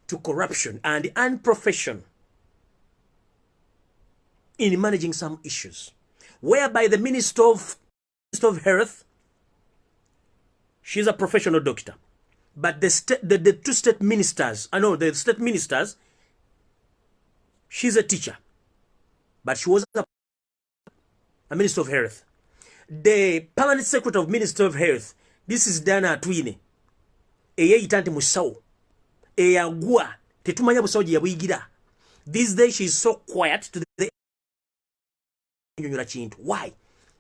[SPEAKER 2] to corruption and unprofession in managing some issues, whereby the Minister of Health, she's a professional doctor, but the two state ministers, I know the state ministers, she's a teacher, but she was a Minister of Health. The permanent secretary of Minister of Health, this is Diana Atwine, eyeyita nti musawo eyagwa, tetumanya busawo gye yabuyigira. These days she is so quiet to the nyonyola kintu. Why?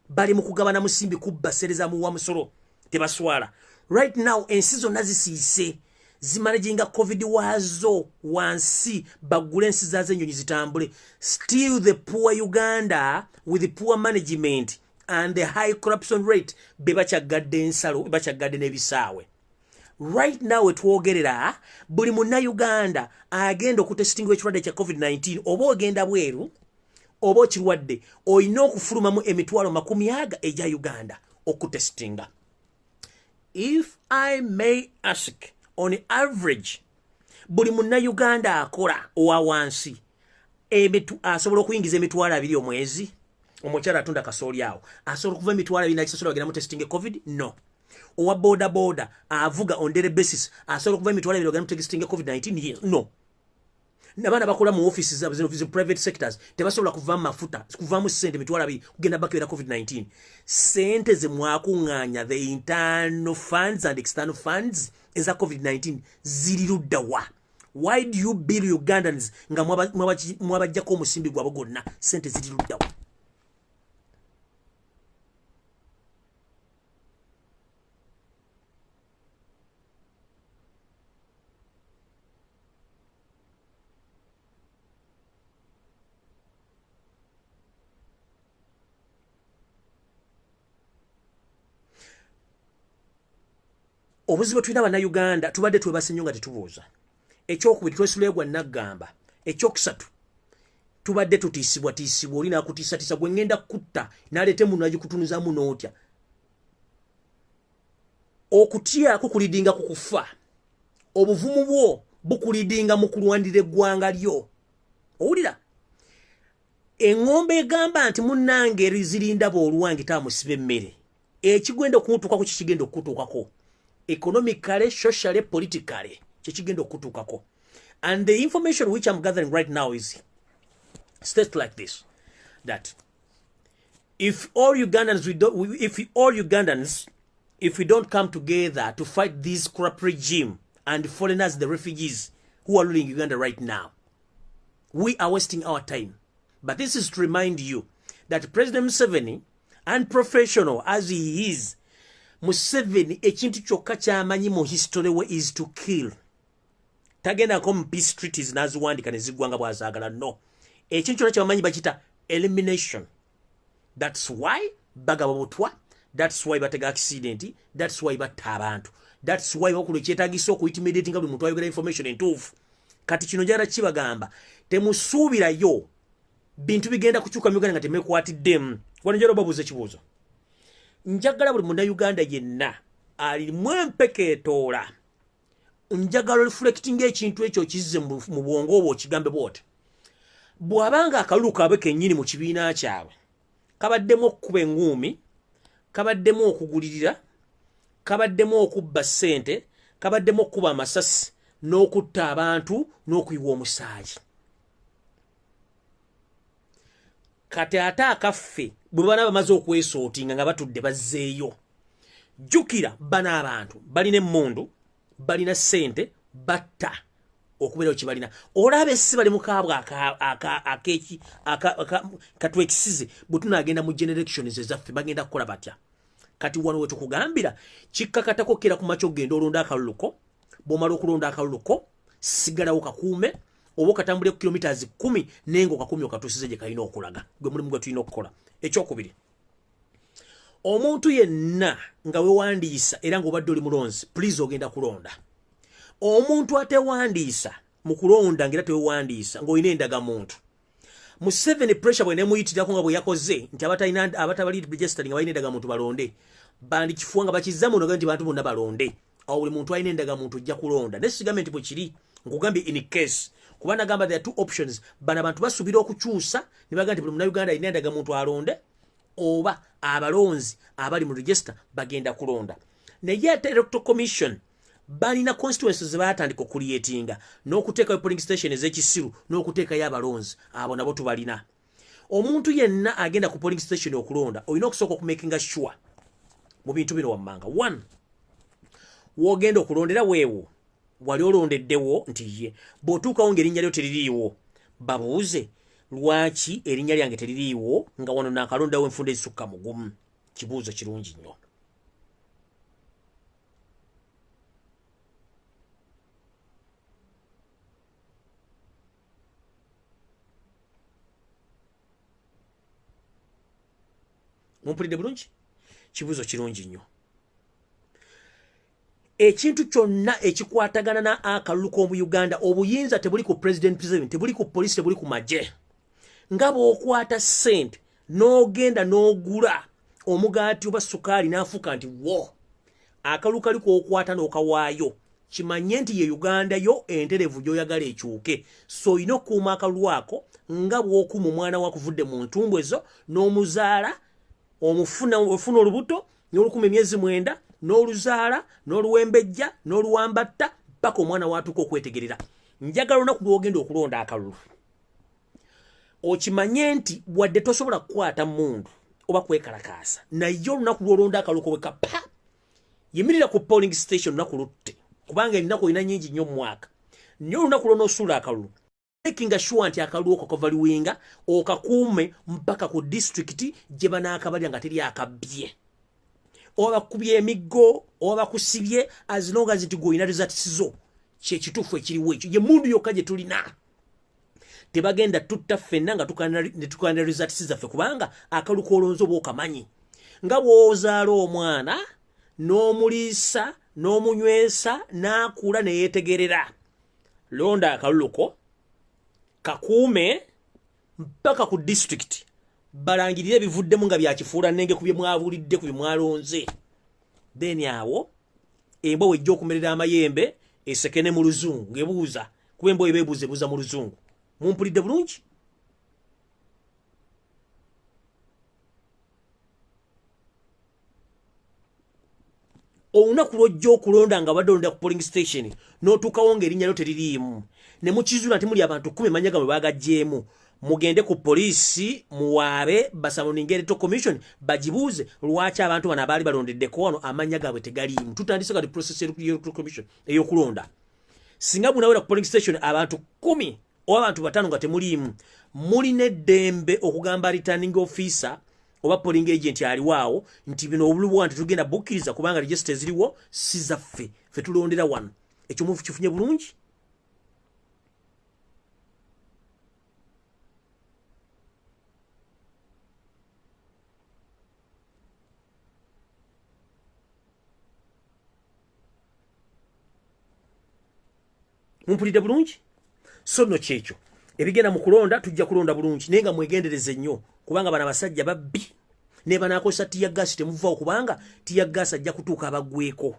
[SPEAKER 2] Bali mu kugabana musimbi, kubba sereza muwa musolo, tebaswala. Right now ensi zonna zisiise, zimanaginga COVID waazo wansi, baggule ensi zaazo, ennyonyi zitambule. Still the poor Uganda with the poor management and the high corruption rate be bakyaggadde ensalo, bakyagadde n'ebisaawe. Right now wetwogerera, buli Munnayuganda agenda okutesitingwa ekirwadde kya COVID-19, oba ogenda bweru oba okirwadde, olina okufulumamu emitwalo makumi aga egya Uganda okutesitinga. If I may ask, on average buli Munnayuganda akola owa wansi Asobola okuyingiza 20,000 omwezi? Omukyala atunda kasooli awo asobola okuva 20,000 nakisasula bagenda mu testing COVID? No. Owa boda boda avuga on daily basis asobola okuva 20,000 bagenda mu testing COVID-19? Yes. No. Nabaana bakola mu offices zaabwe zino private sectors tebasobola kuvaamu mafuta, kuvaamu ssente 20,000 kugenda bakebera COVID-19. Ssente ze mwakuŋŋaanya, the internal funds and external funds eza COVID-19, ziri ludda wa? Why do you bill Ugandans nga mwabajjako omusimbi gwabwe gwonna? Ssente ziri ludda wa? Obuzibu tulina Bannayuganda, tubadde twebase nnyo nga tetubuuza. Ekyokubiri, twesulayo gwa naggamba. Ekyokusatu, tubadde tutiisibwa tiisibwa. Oli nakutiisatiisa, gwe ngenda kutta, naleete muno nagikutunuzamu n'otya. Okutya kukulidinga ku kufa, obuvumu bwo bukulidinga mu kulwanirira eggwanga lyo. Owulira eŋŋombe egamba nti munnange erizirindaba olwange taamusiba emmere. Ekigenda okutuukako kikigenda okutuukako economically, socially, politically, kyekigenda okutuukako. And the information which I'm gathering right now is state like this, that if all Ugandans, we don't, if all Ugandans, if we don't come together to fight this corrupt regime and foreigners, the refugees who are ruling Uganda right now, we are wasting our time. But this is to remind you that President Museveni, unprofessional as he is, Museveni ekintu kyokka kyamanyi mu history we is to kill. Tagendako mu peace treaties n'aziwandika ne ziggwa nga bw'azaagala. No, ekintu kyonna kyamanyi bakita elimination. That's why bagaba butwa, that's why batega accident, that's why batta abantu, that's why bakola ekyetagisa okuintimidating buli muntu ayogera information entuufu. Kati kino njagala kibagamba, temusuubirayo bintu bigenda kukyuka mu Uganda nga temekwatiddemu. Wano njagala obabuuza ekibuuzo. Njagala buli Munnayuganda yenna alimu empeka etoola, njagala reflecting ekintu ekyo kizze mu bwongo obwo, okigambe bwoti: bw'abanga akalulu kaabwe kennyini mu kibiina kyabwe kabaddemu okukuba enguumi, kabaddemu okugulirira, kabaddemu okubba ssente, kabaddemu okukuba amasasi n'okutta abantu n'okuyiwa omusaayi, kati ate akaffe bwe bana bamaze okwesootinga nga batudde bazzeeyo, jjukira bano abantu balina emmundu, balina ssente, batta okubeerawo kye balina. Olaba essi bali mukaabwe akeki katwekisize. Bwe tunaagenda mu generations ezaffe, bagenda kukola batya? Kati wano wetukugambira kikkakatako kera ku makya okugenda olonda akaluluko. Bw'omala okulonda akaluluko, sigalawo kakuume oba okatambule ku kilometers 10, naye nga okakumi okatuusize gye kalina okulaga. Gwe mulimu gwe tulina okukola. Ekyokubiri, omuntu yenna nga wewandiisa era ng'obadde oli mulonzi, please ogenda kulonda. Omuntu atewandiisa mu kulonda, ngaera tewewandiisa ng'olina endagamuntu, Museveni pressure bwe nemuyitirako nga bwe yakoze nti abatalina, abatabali registered nga balina endagamuntu balonde, bandikifuwa nga bakizza muno nti bantu bonna balonde. Awo buli muntu alina endagamuntu ojja kulonda. Naye sigambe nti bwe kiri, nkugambye in case, kuba nagamba there are two options. Bano abantu basuubira okukyusa ne bagamba nti buli Munnayuganda alina endagamuntu alonde, oba abalonzi abali mu register bagenda kulonda. Naye ate Electoral Commission balina constituencies ze baatandika okucreatinga n'okuteekayo polling station ez'ekisiru n'okuteekayo abalonzi. Abo nabo tubalina. Omuntu yenna agenda ku polling station okulonda, olina okusooka okumakinga sure mu bintu bino wammanga: one, w'ogenda okulondera weewo wali olondeddewo nti ye. Bw'otuukawo ng'erinnya lyo teririiwo, babuuze lwaki erinnya lyange teririiwo nga wano naakalondawo enfunda ezisukka mu gumu. Kibuuzo kirungi nnyo. Mumpulidde bulungi? Kibuuzo kirungi nnyo. Ekintu kyonna ekikwatagana na akalulu k'omu Uganda, obuyinza tebuli ku President, tebuli ku polisi, tebuli ku magye. Nga bw'okwata ssente n'ogenda n'ogula omugaati oba sukaali n'afuuka nti wo akalulu kali k'okwata n'okawaayo, kimanye nti ye Uganda yo enterevu gy'oyagala ekyuke. So olina okukuuma akalulu ako. Nga bw'okuuma omwana wakuvudde mu ntumbwe zo n'omuzaala, omufuna ofuna olubuto n'olukuma emyezi 9, n'oluzaala, n'oluwembejja, n'oluwambatta paka omwana watuuka okwetegerera. Njagala olunaku lw'ogenda okulonda akalulu okimanye nti wadde tosobola kukwata mundu oba kwekalakaasa, naye olunaku lw'olonda akalulu kobwe kapa, yimirira ku polling station olunaku lutte, kubanga ennaku olina nnyingi nnyo mu mwaka. Naye olunaku lw'onoosuula akalulu, making sure nti akalulu oko kavaluwinga, okakuume mpaka ku disitulikiti gye banaakabalira nga teri akabbye oba bakubye emiggo oba bakusibye, as long as nti gweolina results zo. Kyekituufu ekiriwo ekyo, ye mundu yokka gye tulina. Tebagenda tutta ffenna nga netukanira results zaffe, kubanga akalulu k'olonze oba okamanyi. Nga bw'ozaala omwana n'omuliisa n'omunywesa n'akula neyeetegerera, londa akaluluko, kakuume mpaka ku disitulikiti balangirire ebivuddemu nga byakifuula nnenge ku bye mwabulidde, ku bye mwalonze. Then awo embwa wejja okumerera amayembe esekene mu luzungu ng'ebuuza, kuba embwa eba ebuuza, ebuuza mu luzungu. Mumpulidde bulungi? Olunaku lwojja okulonda nga badde olonda ku polling station n'otuukawo ng'erinnya lyo teririimu, ne mukizuula nti muli abantu 10 manya gamwe bagaggyemu, mugende ku poliisi muwaabe, basummoninga electoral commission bagibuuze lwaki abantu bano abaali balondeddeko wano amannya gaabwe tegaliimu. Tutandise kati process y'electoral commission ey'okulonda. Singa munawera ku polling station abantu 10 oba abantu 5 nga temuliimu, mulina eddembe okugamba returning officer oba polling agent aliwaawo nti bino obulubwa nti tugenda bukkiriza, kubanga register eziriwo si zaffe, ffe tulondera wano. Ekyo mufu kifunye bulungi. Mumpulidde bulungi? So nno kyekyo ebigenda mu kulonda. Tujja kulonda bulungi, naye nga mwegendereze nnyo, kubanga bano abasajja babbi ne banaakozesa tear gas temuvaawo, kubanga tear gas ajja kutuuka abaggweko.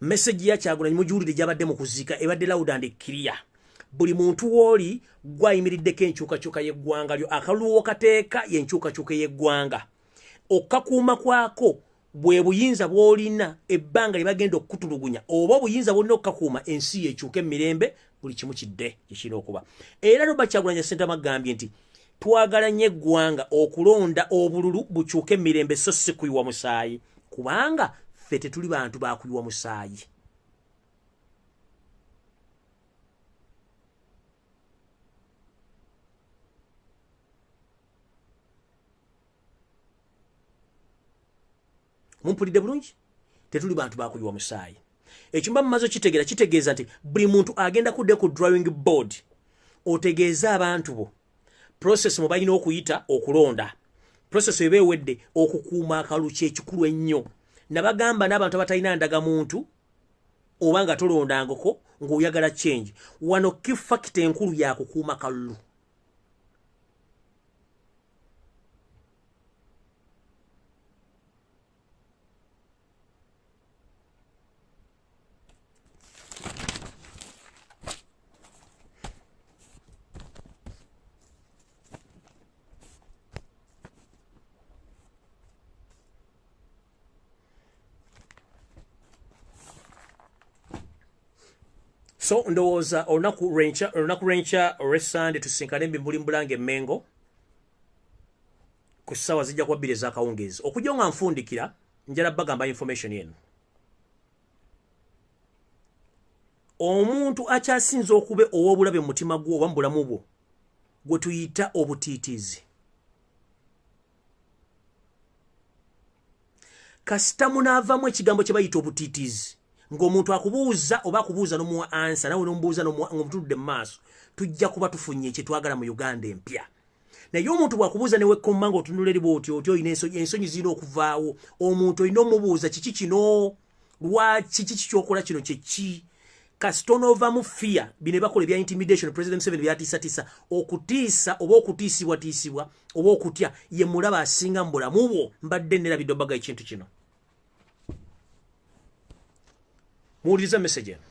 [SPEAKER 2] Message ya Kyagulanyi mugiwulire gyabadde mu kuziika, ebadde loud and clear. Buli muntu wooli gwayimiriddeko enkyukakyuka y'eggwanga lyo, akalulu kateeka y'enkyukakyuka y'eggwanga. Okkakuuma kwako bwe buyinza bw'olina ebbanga lye bagenda okukutulugunya, oba obuyinza bwolina okukakuuma ensi yekyuka emirembe, buli kimu kidde kyekirina okuba. Era Robert Kyagulanyi Ssentamu agambye nti twagala nnyo eggwanga okulonda obululu bukyuke emirembe, so si kuyiwa musaayi, kubanga ffe tetuli bantu bakuyiwa musaayi. Mumpulidde bulungi? Tetuli bantu bakuyiwa musaayi. Ekyo mba mumaze okitegeera. Kitegeeza nti buli muntu agenda kudde ku drawing board, otegeeze abantu bo process mwe balina okuyita okulonda. Process eba ewedde, okukuuma akalulu kyekikulu ennyo. Nabagamba n'abantu abatalina ndagamuntu oba nga tolondangako ng'oyagala change wano, key factor enkulu yakukuuma kalulu. So ndowooza olunaku lwenkya olwesande tusinkane embimuli mbulanga emmengo ku ssaawa zijja kuba 2 ez'akawungeezi. Okujja nga nfundikira, njala bagamba information eno: omuntu akyasinza okuba ow'obulabe mu mutima gwo oba mu bulamu bwo gwe tuyita obutiitiizi. Kasita munaavamu ekigambo kye bayita obutiitiizi, ng'omuntu akubuuza oba akubuuza n'omuwa answer, nawe n'omubuuza ng'omutudde mu maaso, tujja kuba tufunye kyetwagala mu Uganda empya. Naye omuntu bw'akubuuza ne wekkomma ng'otunula eri bw'oti oti, olina ensonyi zirina okuvaawo. Omuntu olina omubuuza, kiki kino? Lwaki? Kiki kyokola kino? Kyeki? Kasita onoova fear, bino bakola ebya intimidation, President Museveni byatiisatiisa, okutiisa oba okutiisibwatiisibwa oba okutya, ye mulaba asinga mu bulamu bwo. Mbadde nerabidde obaga ekintu kino. Muwuliriza message eno.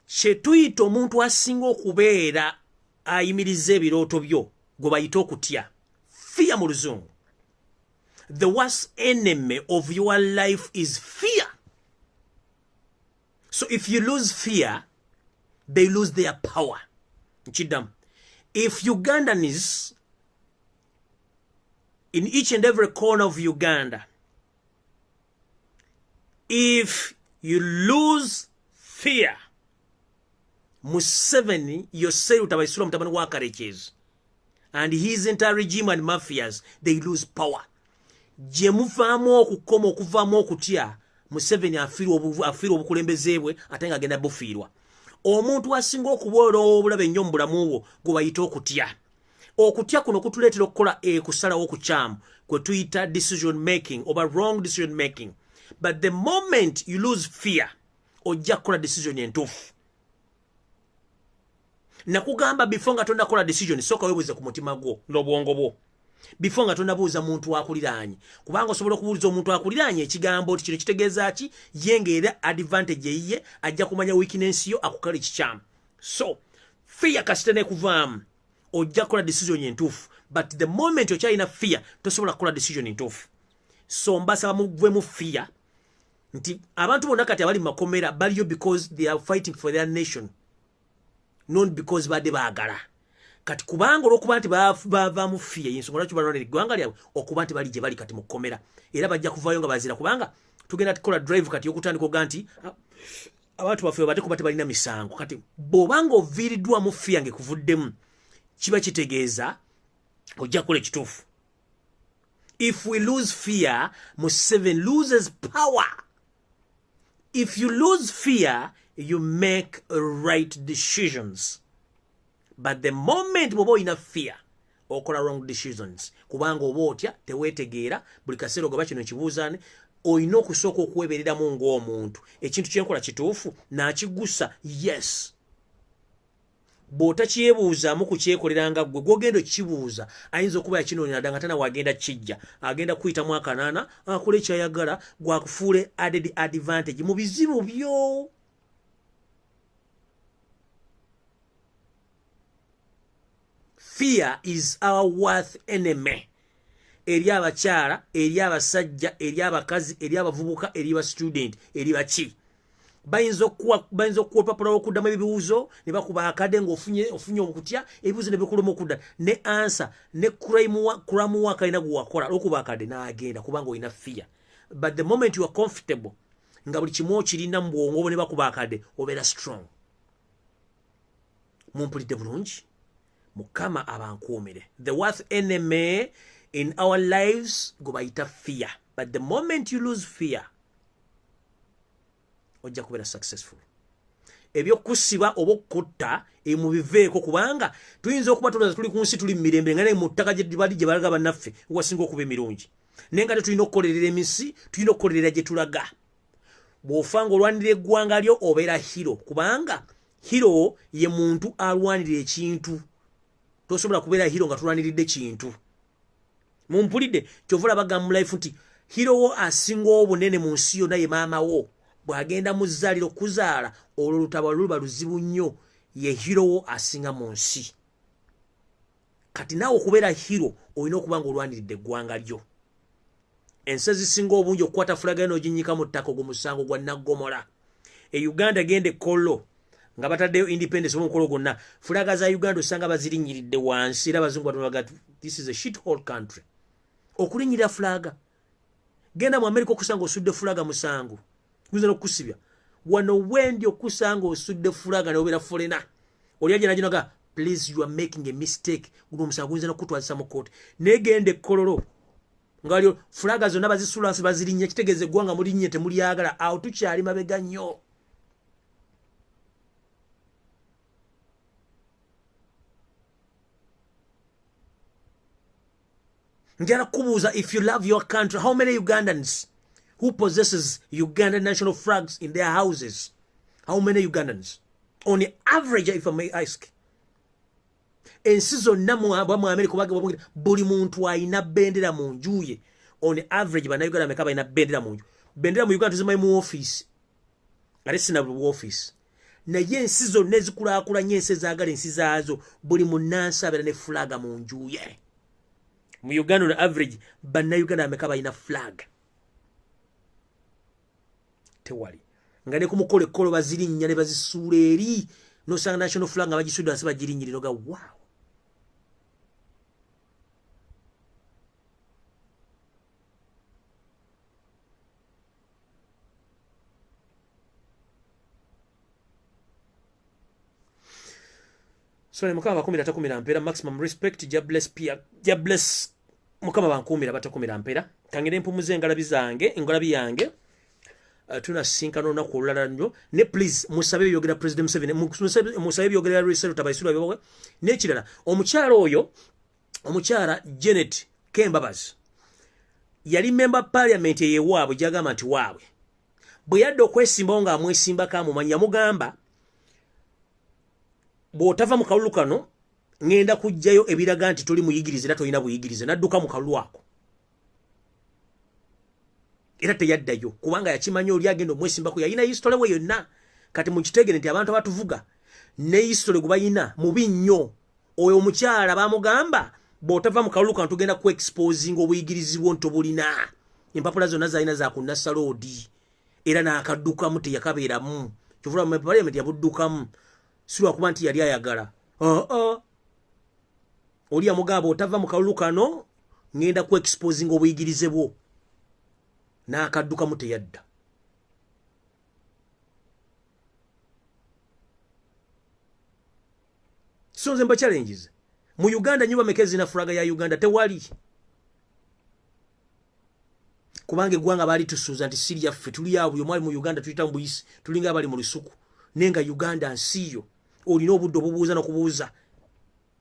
[SPEAKER 2] Kyetuyita omuntu asinga okubeera ayimiriza ebirooto byo gwe bayita okutya, fear mu Luzungu. The worst enemy of your life is fear. So if you lose fear, they lose their power. Nkiddamu, if Ugandans in each and every corner of Uganda, if you lose fear, Museveni, Yoweri Tabaisula mutabani wa Karekezi and his entire regime and mafias, they lose power. Gye muvaamu okukoma okuvaamu okutya, Museveni afiirwa obukulembeze bwe, ate nga agenda bufiirwa. Omuntu asinga okubeera obulabe ennyo mu bulamu bwo gwe bayita okutya. Okutya kuno kutuleetera okukola ekusalawo okukyamu kwe tuyita decision making oba wrong decision making. But the moment you lose fear, ojja kukola decision entuufu. Nakugamba, before nga tonakola decision, sooka weebuuze ku mutima gwo n'obwongo bwo before nga tonabuuza muntu akuliraanye, kubanga osobola okubuuliza omuntu akuliraanye ekigambo nti kino kitegeeza ki, ye ng'era advantage eyiye, ajja kumanya weakness yo, akukala ekikyamu. So fear kasita nekuvaamu, ojja kukola decision entuufu. But the moment okyalina fear, tosobola kukola decision entuufu. So mbasaba muvemu fear, nti abantu bonna kati abali mu makomera baliyo because they are fighting for their nation, not because badde baagala. Kati kubanga olwokuba nti bava mu fear, yensonga lwaki balwanira eggwanga lyabwe, okuba nti bali gye bali kati mu kkomera, era bajja kuvaayo nga bazira, kubanga tugenda tukola drive kati yokutandika oga nti abantu baffe bate kuba tebalina misango. Kati bw'obanga oviiriddwamu fear ng'ekuvuddemu, kiba kitegeeza ojja kukola ekituufu. If we lose fear, Museveni loses power. If you lose fear, you make right decisions, but the moment bw'oba olina fear, okola wrong decisions, kubanga oba otya, teweetegeera. Buli kaseera ogaba kino ekibuuzaane. Olina okusooka okwebereramu ng'omuntu, ekintu kyenkola kituufu nakigusa? Yes. Bw'otakyebuuzaamu kukyekoleranga ggwe, gwogenda okibuuza ayinza okuba yakinoonyera dda nga tana wagenda kijja, agenda kuyitamu akanaana akola ekyayagala, gwakufuule added advantage mu bizibu byo. Fear is our worst enemy, eri abakyala, eri abasajja, eri abakazi, eri abavubuka, eri ba student, eri baki. Bayinza okuwa olupapula lw'okuddamu ebibuuzo ne bakuba akadde ng'ofunye ofunye okutya, ebibuuzo ne bikulema okudda ne answer ne crime wakalina gwe wakola olwokuba akadde n'agenda, kubanga olina fear. But the moment you are comfortable, nga buli kimu okirina mu bwongo bwo, ne bakuba akadde, obeera strong. Mumpulidde bulungi? Mukama abankuumire. The worst enemy in our lives gwe bayita fear, but the moment you lose fear, ojja kubeera successful. Ebyokusiba oba okutta mubiveeko, kubanga tuyinza okuba tulowooza tuli ku nsi, tuli mu mirembe, nga naye mu ttaka bali gye balaga bannaffe wasinga okuba emirungi. Naye nga tetulina okukolerera emisi, tulina okukolerera gye tulaga. Bw'ofa ng'olwanirira eggwanga lyo, obeera hero, kubanga hero ye muntu alwanirira ekintu. Tosobola kubeera hero nga tulwaniridde kintu. Mumpulidde? Kyova olaba mu life nti hero wo asinga obunene mu nsi yonna ye maama wo. Bw'agenda mu zzaaliro okuzaala, olwo lutaba luba luzibu nnyo. Ye hero wo asinga mu nsi. Kati naawe okubeera hero, olina okuba nga olwaniridde eggwanga lyo. Ensi ezisinga obungi, okukwata flag n'oginyika mu ttaka, ogwo musango gwa naggomola. E Uganda, genda ekkollo nga bataddeyo independence oba omukolo gwonna, flag za Uganda osanga bazirinnyiridde wansi, era abazungu batunaga, "This is a shit hole country," okulinnyirira flag. Genda mu America, okusanga osudde flag musango, guyinza n'okukusibya. Wano wendi okusanga osudde flag neobeera foreigner, oli ajja naginoga, "Please, you are making a mistake." Guno omusango guyinza n'okukutwazisa mu kooti. Negenda ekkololo nga lyo flag zonna bazisula nsi, bazirinnya, kitegeeza eggwanga mulinnye temulyagala. Awo tukyali mabega nnyo. Njala kubuuza, if you love your country, how many Ugandans Who possesses Uganda national flags in their houses? How many Ugandans on average, if I may ask? Ensi zonna mu America, buli muntu ayina bendera mu nju ye. On average, bannayuganda meka balina bendera mu nju? Bendera mu Uganda tuzimanyi mu office, ate sina buli office. Naye ensi zonna ezikulaakulanye, ensi ezaagala ensi zaazo, buli munnansi abeera ne flag mu nju ye. Mu Uganda, on average, bannayuganda bameka balina flag? Tewali. Nga ne ku mukolo ekkolo bazirinnya ne bazisuula eri, nosanga national flag nga bagisudde wansi, bagirinnyirira ga wow. So ne Mukama bakumira takumira mpeera. Maximum respect. Jah bless pia, Jah bless. Mukama bankuumira batakumira mpeera. Kangire mpumuze engalabi zange, engalabi yange. Tunasinkana olunaku olulala nnyo. Ne please musabe byogera President Museveni, musabe byogera Resero Tabaisirwa byoboga. N'ekirala, omukyala oyo, omukyala Janet Kembabazi, yali member parliament eyewaabwe, gyagamba nti waabwe. Bwe yadda okwesimbawo ng'amwesimbako amumanyi, yamugamba, "Bw'otava mu kalulu kano, ŋŋenda kuggyayo ebiraga nti toli muyigirize era tolina buyigirize." N'adduka mu kalulu ako era teyaddayo, kubanga yakimanya oli agenda omwesimbako yalina history we yonna. Kati mukitegere nti abantu abatuvuga ne history gwe bayina mubi nnyo. Oyo omukyala bamugamba, "Bw'otava mu kalulu kano, tugenda ku exposing obuyigirizi bwo ntobulina." Empapula zonna zalina zakunasaloodi era n'akaddukamu, teyakabeeramu. Kyovula mu parliament yabuddukamu, si lwakuba nti yali ayagala aa. Oli yamugamba, "Otava mu kalulu kano, ŋŋenda ku exposing obuyigirize bwo." N'akaddukamu, teyadda. So nze mba challenges, mu Uganda nyumba meka ezirina flag ya Uganda? Tewali, kubanga eggwanga baali tusuuza nti si lyaffe, tuli awo. Buli omwali mu Uganda tuyita mu buyisi, tulinga abali mu lusuku. Naye nga Uganda nsi yo, olina obudde obubuuza nokubuuza.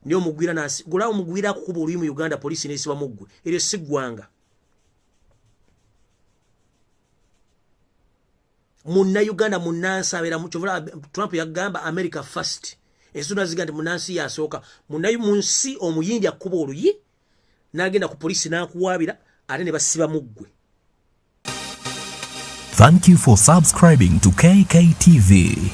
[SPEAKER 2] Naye omugwira nasi gulawo, omugwira akukuba oluyi mu Uganda, poliisi nesiba muggwe. Eryo si ggwanga. Munnayuganda, munnansi abeera, kyovula Trump yagamba "America first". Ensi zonna ziga nti munnansi yasooka. Mu nsi omuyindi akuba oluyi n'agenda ku poliisi n'akuwaabira, ate ne basiba muggwe.
[SPEAKER 1] Thank you for subscribing to KKTV.